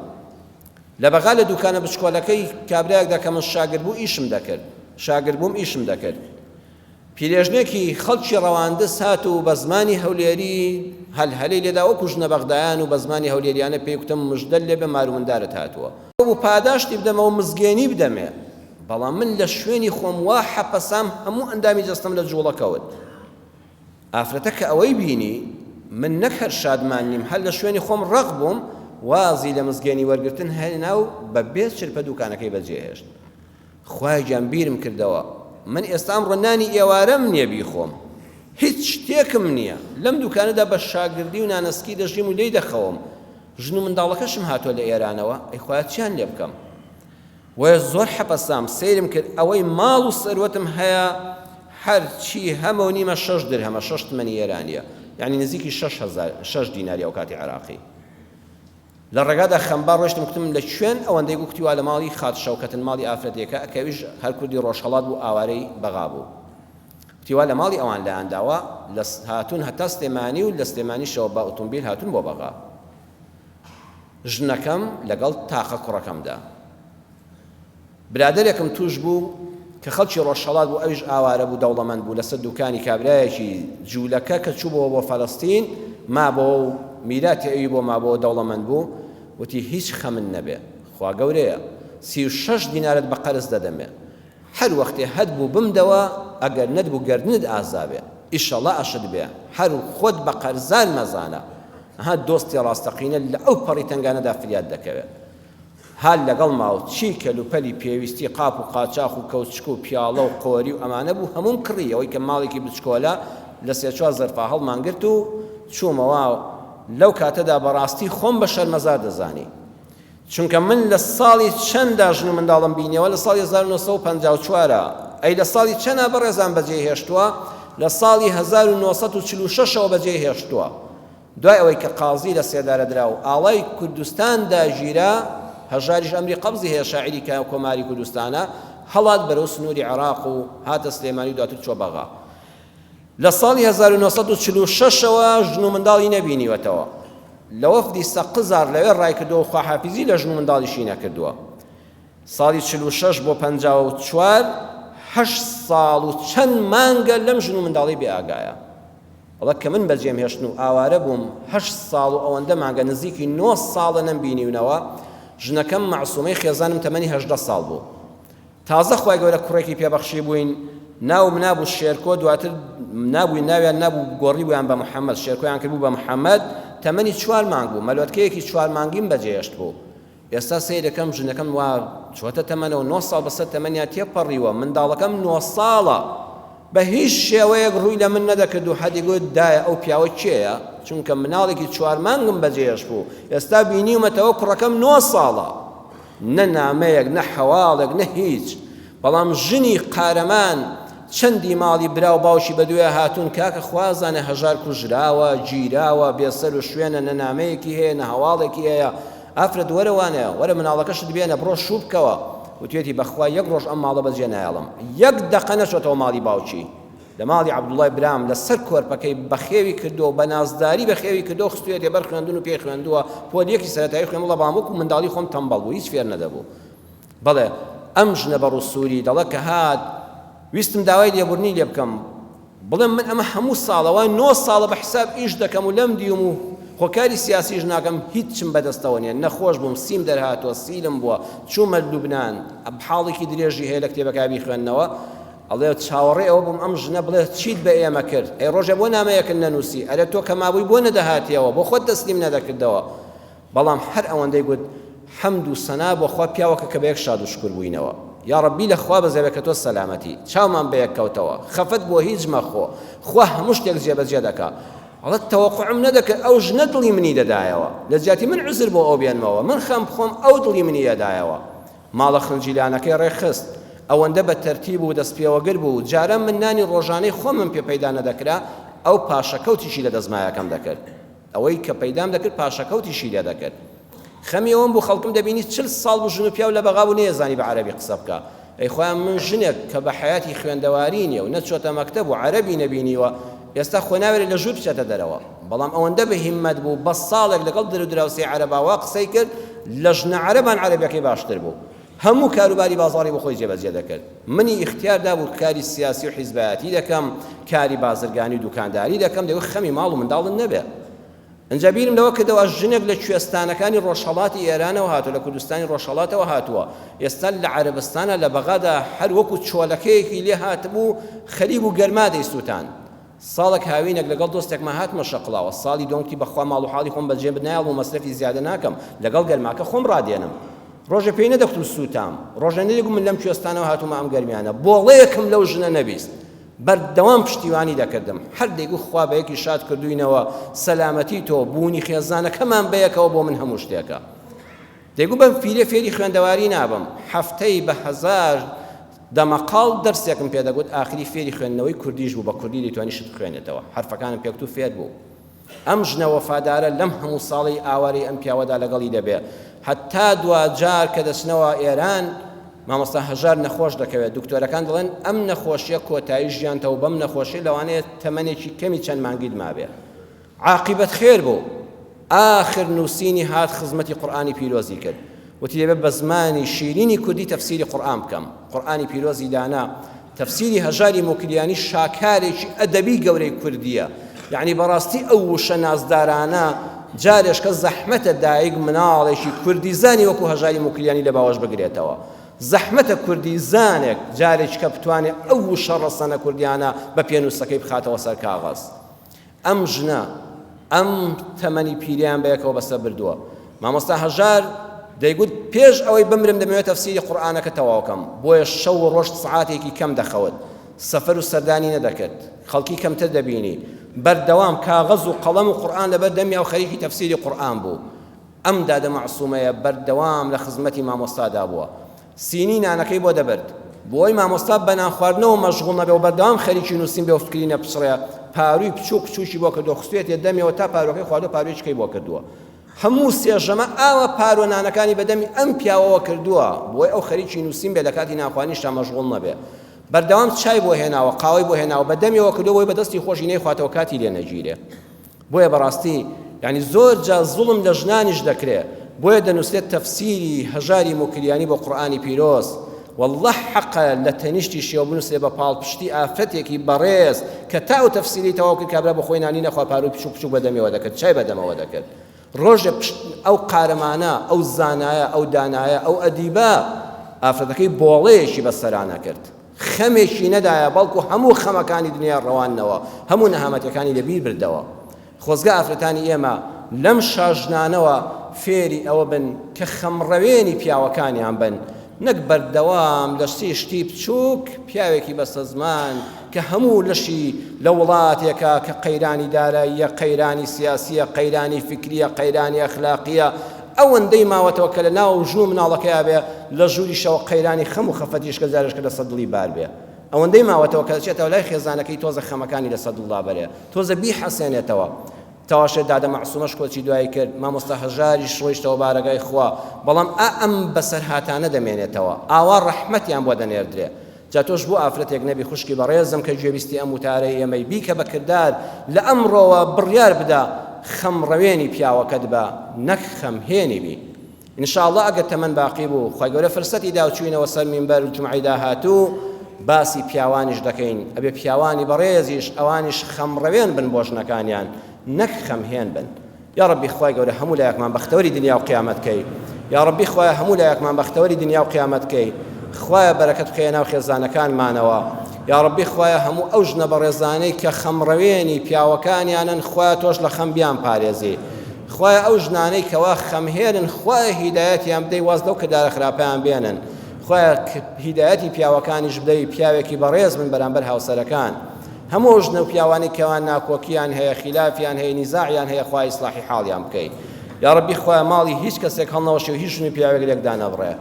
لە بەغا لە دوکانە بچکۆلەکەی کابرایەکدا کە من شاگرد بوو ئیشم دەکرد شاگرد بووم ئیشم دەکرد پیرێژنێکی خەڵکی ڕەواندز هات و بە زمانی هەولێری هەلهەلەی لێدا وەکو ژنە بەغدایان و بە زمانی هەولێریانە پێی کوتم مژدەت لێ بێ مار و مندارت هاتووە. بوو پاداشتی بدەمەوە مزگێنی بدەمێ بەڵام من لە شوێنی خۆم وا حەپەسام هەموو ئەندامی جەستەم لە جوڵە کەوت. ئافرەتە کە ئەوەی بینی من نەک هەر شادمان نیم هەر لە شوێنی خۆم ڕەق بووم وازی لە مزگێنی وەرگرتن هێنا و بە بێ چرپە دوکانەکەی بەجێهێشت. خوایە گیان بیرم کردەوە من ئێستا ئەمڕۆ نانی ئێوارەم نییە بیخۆم هیچ شتێکم نییە لەم دوکانەدا بە شاگردی و نانەسکی دەژیم و لێی دەخەوم ژن و منداڵەکەشم هاتووە لە ئێرانەوە ئەی خوایە چیان لێ بکەم وە زۆر حەپەسام سەیرم کرد ئەوەی ماڵ و سەروەتم هەیە هەرچی هەمە و نیمە شەش درهەمە شەش تمەنی ئێرانیە یعنی نزیکی 6000 شەش دیناری ئەو کاتی عێراقی لە ڕێگادا خەمبار ڕۆیشتم کوتم لە کوێن ئەوەندەی گوو کوتی وا لە ماڵی خات شەوکەتن ماڵی ئافرەتێکە کە ئەویش هەر کوردی ڕۆژهەڵات بوو ئاوارەی بەغا بوو کوتی وا لە ماڵی ئەوان لایان داوە لە هاتوون هەتا سلێمانی و لە سلێمانیشەوە بە ئوتومبیل هاتوون بۆ بەغا ژنەکەم لەگەڵ تاقە کوڕەکەمدا برادەرێکم تووش بوو کە خەڵکی ڕۆژهەڵات بوو ئەویش ئاوارە بوو دەوڵەمەند بوو لەسەر دوکانی کابرایەکی جوولەکە کە چووبەوە بۆ فەلەستین مابەوە و میراتی ئەوی بۆ مابەوە دەوڵەمەند بوو وتی هیچ خەمت نەبێ خوا گەورەیە 36 دینارت بە قەرز دەدەمێ هەر وەختێ هەت بوو بمدەوە ئەگەر نەتبوو گەردنت ئازا بێ ئیشەڵا ئەشت بێ هەر خۆت بە قەرزار مەزانە ها دۆستی ڕاستەقینە لە ئەو پەڕی تەنگانەدا فریات دەکەوێ هات لەگەڵما و چی کەلوپەلی پێویستی قاپ و قاچاخ و کەوچک و پیاڵە و قۆری و ئەمانە بوو هەمووم کڕی، ئەوەی کە ماڵێکی بچکۆلە لە سێ چوار زەرفا هەڵمان گرت و چوومەوە، لەو کاتەدا بەڕاستی خۆم بە شەرمەزار دەزانی. چونکە من لە ساڵی چەندا ژن و منداڵم بینیەوە، لە ساڵی 1954 ئەی لە ساڵی چەنا بەڕێزان بەجێی هێشتووە؟ لە ساڵی 1946 ەوە بەجێی هێشتووە. دوای ئەوەی کە قازی لە سێدارە درا و ئاڵای کوردستان داگیرا، هەژاریش ئەمری قەبزی هەیە شاعیری کۆماری کوردستانە، هەڵات بەرەو سنووری عێراق و هاتە سلێمانی و دواتر چووە بەغا. لە ساڵی 1946 ەوە ژن و منداڵی نەبینیوەتەوە. لە وەفدی سەقزار لەوێ ڕایکردووە و خواحافیزی لە ژن و منداڵیشی نەکردووە. ساڵی 46 بۆ 54 هەشت ساڵ و چەند مانگە لەم ژن و منداڵەی بێ ئاگایە. ئەڵێ کە من بەجێم هێشتن و ئاوارە بووم هەشت ساڵ و ئەوەندە مانگە نزیکی نۆ ساڵە نەمبینیونەوە، ژنەکەم مەعسومەی خێزانم تەمەنی 18 ساڵ بوو. تازە خوای گەورە کوڕێکی پێ بەخشیبووین ناوم نابوو شێرکۆ دواتر نابووی ناویان نابوو گۆڕیبوویان بە محەممەد شێرکۆیان کردبوو بە محەممەد تەمەنی چوار مانگ بوو مەلۆتکەیەکی چوار مانگیم بەجێهێشت بوو. ئێستا سەیرەکەم ژنەکەم وا چۆتە تەمەنەوە نۆ ساڵ بەسەر تەمەنیا تێپەڕیوە منداڵەکەم نۆ ساڵە بە هیچ شێوەیەک ڕووی لە من نەدەکرد و هەدی گوت دایە ئەو پیاوە کێیە چونکە مناڵێکی چوار مانگم بەجێهێشت بوو ئێستا بینیومەتەوە کوڕەکەم نۆ ساڵە نە نامەیەک نە حەواڵێک نە هیچ بەڵام ژنی قارەمان چەندی ماڵی برا و باوکی بەدوێ هاتوون کاکە خوازانە هەژار کوژراوە گیراوە بێسەر و شوێنە نە نامەیەکی هەیە نە هەواڵێکی هەیە ئافرەت وەرە وانە وەرە مناڵەکەشت بێنە بڕۆ شوو بکەوە وتوێتی بەخوا یەک ڕۆژ ئەم ماڵە بەجێ نایەڵم یەک دەقە نەچۆتەوە ماڵی باوکی لە ماڵی عەبدوڵای برام لەسەر کۆرپەکەی بەخێوی کردووە و بە نازداری بەخێوی کردووە خستویەتێ بەر خوێندن و پێی خوێندووە پۆل یەکی سەرەتایی خوێن بەڵام وەکو منداڵی خۆم تەمبەڵ بوو هیچ فێر نەدەبوو بەڵێ ئەم ژنە بە ڕووسووری دەڵێ کە هات ویستم داوای لێبوردنی لێ بکەم بڵێم من ئەمە هەموو ساڵە وا نۆ ساڵە بە حساب ئیش دەکەم و لەم دیوم و خۆ کاری سیاسیش ناکەم هیچم بەدەستەوە نییە نەخۆش بووم سیم دەرهاتووە سیلم بووە چوومە لوبنان حاڵێکی درێژی هەیە لە کتێبەکە بیخوێندنەوە ئەڵێ چاوەڕێ ئەوە بووم ئەم ژنە بڵێ چیت بە ئێمە کرد ئەی ڕۆژێ بۆ نامەیەکت نەنووسی ئەرێ تۆ کە مابووی بۆ نەدەهاتیەوە بۆ خۆت تەسلیم نەدەکردەوە بەڵام هەر ئەوەندەی گوت حەمد و سەنا بۆ خوا پیاوەکە کە بەیەک شاد و شوکر بووینەوە یاڕەبی لە خوا بەزێبێ کە تۆ سەلامەتی چاومان بەیەک کەوتەوە خەفەت بۆ هیچ مەخۆ خوا هەموو شتێک جێبەجێ دەکا ئەڵێ تەوەقوعم نەدەکرد ئەو ژنە دڵی منی دەدایەوە لە جیاتی من عوزر بۆ ئەو بێنمەوە من خەم بخۆم ئەو دڵی منی دەدایەوە ماڵە خنجیلانەکەی ڕێکخست ئەوەندە بە تەرتیب و دەستپێوەگر بوو جاران من نانی ڕۆژانەی خۆمم پێ پەیدا نەدەکرا ئەو پاشەکەوتیشی لە دەستمایەکەم دەکرد ئەوەی کە پەیدام دەکرد پاشەکەوتیشی لێ دەکرد. خەمی ئەوەم بوو خەڵکم دەبینی چل ساڵ بوو ژن و پیاو لە بەغا بوو نەیەزانی بە عەرەبی قسە بکا. ئەی خۆیان من ژنێک کە بە حەیاتی خوێندەواری نییە و نەچۆتە مەکتەب و عەرەبی نەبینیوە ئێستا خۆ ناوێرێ لە ژوور بچێتە دەرەوە. بەڵام ئەوەندە بە هیممەت بوو بە ساڵێک لەگەڵ درودراوسێی عەرەبا وا قسەی کرد. لە ژنە عەرەبان عەرەبیەکەی باشتر بوو. هەموو کاروباری بازاڕی بۆ خۆی جێبەجێ دەکرد. منی ئیختیار دابوو کاری سیاسی و حیزبایەتی دەکەم، کاری بازرگانی و دوکانداری دەکەم، دەیگوت خەمی ماڵ و منداڵت نەبێ. ئینجا بیرم لەوە کردەوە ژنێک لە کوێستانەکانی ڕۆژهەڵاتی ئێرانەوە هاتووە، لە کوردستانی ڕۆژهەڵاتەوە هاتووە، ئێستا لە عەرەبستانە لە بەغادا هەر وەکو چۆلەکەیەکی لێ هاتبوو، خەریک بوو گەرما دەیسووتاند. ساڵێک هاوینێک لەگەڵ دۆستێکما هاتمە شەقڵاوە، ساڵی دووەم وتی بەخوا ماڵ و حاڵی خۆم بەجێ نایەڵم و مەسرەفی زیادە ناکەم، لەگەڵ گەرماکە خۆم ڕادێنم. ڕۆژێ پێی نەدەکوتم سووتام، ڕۆژێ نەدەگوت من لەم کوێستانەوە هاتوومە ئەم گەرمیانە، بۆڵەیەکم لەو ژنە نەبیست. بەردەوام پشتیوانی دەکردم، هەر دەیگوت خوا بەیەکی شاد کردووینەوە، سەلامەتی تۆ، بوونی خێزانەکەمان بەیەکەوە بۆ من هەموو شتێکە. دەیگوت بەم فیلە فێری خوێندەواری نابم، هەفتەی بە هەزار دەمەقاڵ دەرسێکم پێ دەگوت، ئاخری فێری خوێندنەوەی کوردیش بوو، بە کوردی دەیتوانی شت بخوێنێتەوە، حەرفەکانم پێ گوت و فێر بوو. ئەم ژنە وەفادارە لەم هەموو ساڵەی ئاوارەی ئەم پیاوەدا لەگەڵی دەبێ، هەتا دواجار کە دەچنەوە ئێران، مامۆستا هەژار نەخۆش دەکەوێت، دکتۆرەکان دەڵێن ئەم نەخۆشیە کۆتایی ژیانتە و بەم نەخۆشیە لەوانەیە تەمەنێکی کەمی چەند مانگیت مابێ. عاقیبەت خێر بوو ئاخر نووسینی هات خزمەتی قورئانی پیرۆزی کرد وتی دەبێت بە زمانی شیرینی کوردی تەفسیری قورئان بکەم قورئانی پیرۆزی دانا تەفسیری هەژاری موکریانی شاکارێکی ئەدەبی گەورەی کوردیە یعنی بەڕاستی ئەو وشە نازدارانە جارێشکە زەحمەتە دایک مناڵێکی کوردی زانی وەکو هەژاری موکریانی لە باوەش بگرێتەوە زەحمەتە کوردی زانێک جارێکە بتوانێت ئەو وشە ڕەسەنە کوردیانە بە پێنووسەکەی بخاتەوە سەر کاغەز ئەم ژنە ئەم تەمەنی پیریان بەیەکەوە بەسەر بردووە. مامۆستا هەژار دەیگوت پێش ئەوەی بمرم دەمەوێت تەفسیری قورئانەکە تەواوکەم، بۆیە شەو و ڕۆژ سەعاتێکی کەم دەخەوت، سەفەر و سەردانی نەدەکرد، خەڵکی کەمتر دەبینی، بەردەوام کاغەز و قەڵەم و قورئان لەبەر دەمیا و خەریکی تەفسیری قورئان بوو. ئەم دادە مەعسومەیە بەردەوام لە خزمەتی مامۆستادا بووە. سینی نانەکەی بۆ دەبرد. بۆ ئەوەی مامۆستا بە نانخواردنەوە مەشغوڵ نەبێ و بەردەوام خەریکی نووسین بێ و فکری نەپچڕێ، پارووی بچووک بچووکی بۆ کردووە، خستوویەتیە دەمیەوە تا پارووەکەی خواردووە پاروویەکی کەی بۆ کردووە. هەموو سێ ژەمە ئاوا پارووە نانەکانی بە دەمی ئەم پیاوەوە کردووە، بۆ ئەوەی ئەو خەریکی نووسین بێ لە کاتی نانخواردنیشدا مەشغوڵ نەبێ. بەردەوام چای بۆ هێناوە، قاوەی بۆ هێناوە، بە دەمیەوە کردووە بۆ ئەوەی بە دەستی خۆشی نەیخواتەوە کاتی لێ نەگیرێ. بۆیە بەڕاستی یانی زۆر جار زوڵم لە ژنانیش دەکرێ بۆیە دەنووسرێت تەفسیری هەژاری موکریانی بۆ قورئانی پیرۆز واللە حەقە لە تەنیشتیشیەوە بنووسرێ بە پاڵپشتی ئافرەتێکی بەڕێز کە تا ئەو تەفسیری تەواو کرد کابرا بۆ خۆی نانی نەخوا پارووی بچووک بچووک بە دەمیەوە دەکرد چای بە دەمەوە دەکرد ڕۆژێ پشت ئەو قارەمانە ئەو زانایە ئەو دانایە ئەو ئەدیبە ئافرەتەکەی بۆڵەیەکی بەسەرانە کرد خەمێکی نەدایە بەڵکو هەموو خەمەکانی دنیای ڕەواندنەوە، هەموو نەهامەتیەکانی لەبیر بردەوە. خۆزگە ئافرەتانی ئێمە لەم شاژنانەوە فێری ئەوە بن کە خەمڕەوێنی پیاوەکانیان بن، نەک بەردەوام لە سێ شتی بچووک پیاوێکی بەستەزمان کە هەموو لەشی لە وڵاتێکە کە قەیرانی داراییە، قەیرانی سیاسیە، قەیرانی فیکریە، قەیرانی ئەخلاقیە، ئەوەندەی ماوەتەوە کە لە ناو ژن و مناڵەکەیا بێ لە ژووریشەوە قەیرانی خەم و خەفەتیش کە جارێشکە لەسەر دڵی بار بێ ئەوەندەی ماوەتەوە کە دەچێتەوە لای خێزانەکەی تۆزە خەمەکانی لەسەر دڵدا بەرێ تۆزە بیحەسێنێتەوە تەواشێ دادە مەعسومەش کۆچی دوایی کرد مامۆستا هەژاریش ڕۆیشتەوە بارەگای خوا بەڵام ئا ئەم بەسەرهاتانە دەمێنێتەوە ئاوا ڕەحمەتیان بۆ دەنێردرێ جا تۆش بۆ ئافرەتێک نەبی خوشکی بەڕێزم کە گوێبیستی ئەم وتارەی ئێمەی بیکە بە کردار لە ئەمڕۆوە بڕیار بدە خەم ڕەوێنی پیاوەکەت بە نەک خەم هێنی بی ان شاء اللە ئەگەر تەمەن باقی بوو خوای گەورە فرسەتی دا و چوینەوە سەر مینبەر جومعەی داهاتوو باسی پیاوانیش دەکەین ئەبێ پیاوانی بەڕێزیش ئەوانیش خەم ڕەوێن بن بۆ ژنەکانیان نەک خەم هێن بن یاڕەبی خوای گەورە هەموو لایەکمان بەختەوەری دنیا و قیامەت کەی یاڕەبی خوایە هەموو لایەکمان بەختەوەری دنیا و قیامەت کەی خوایە بەرەکەت بخەیە ناو خێزانەکانمانەوە یاڕەبی خوایە هەموو ئەو ژنە بەڕێزانەی کە خەمڕەوێنی پیاوەکانیانن خوایە تۆش لە خەم بیان پارێزی خوایە ئەو ژنانەی کەوا خەمهێنن خوایە هیدایەتیان بدەی واز لەو کردارە خراپەیان بێنن خوایە هیدایەتی پیاوەکانیش بدەی پیاوێکی بەڕێز بن بەرامبەر هاوسەرەکان هەموو ئەو ژنە و پیاوانەی کەوا ناکۆکیان هەیە خیلافیان هەیە نیزاعیان هەیە خوایە ئیسلاحی حاڵیان بکەی یاڕەبی خوایە ماڵی هیچ کەسێک هەڵنەوەشێ و هیچ ژن و پیاوێک لێک دانەبڕێ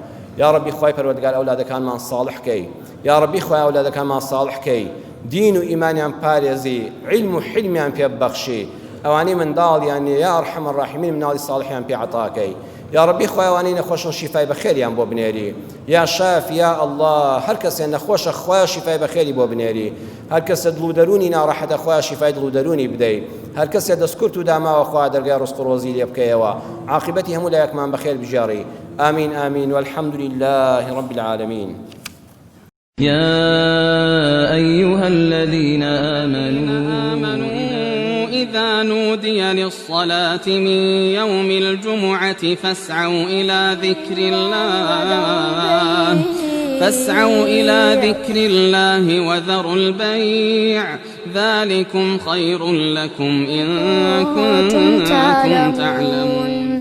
یاڕەبی خوای پەروەردگار ئەولادەکانمان ساڵح کەی یاڕەبی خوایە ئەولادەکانمان ساڵح کەی دین و ئیمانیان پارێزی عیلم و حیلمیان پێ ببەخشی ئەوانەی منداڵیان نییە یا ئەرحەم الراحمین مناڵی ساڵحیان پێ عەتاکەی یاڕەبی خوایە ئەوانەی نەخۆشن شیفای بەخێریان بۆ بنێری یا شافی یا اللە هەر کەسێ نەخۆشە خوایە شیفای بەخێری بۆ بنێری هەر کەسە دڵ و دەروونی ناڕەحەتە خوایە شیفای دڵ و دەروونی بدەی. هەر کەسێ دەست کورت و داماوە خوا دەرگای ڕزق و ڕۆزی لێ بکەیەوە عاقبەتی هەموو لایەکمان بەخێر بگێڕی آمین آمین والحمد لله رب العالمین. يا أيها الذين آمنوا إذا نودي للصلاة من يوم الجمعة فاسعوا إلى ذكر الله فاسعوا إلى ذكر الله وذروا البيع ذلكم خير لكم إن كنتم تعلمون.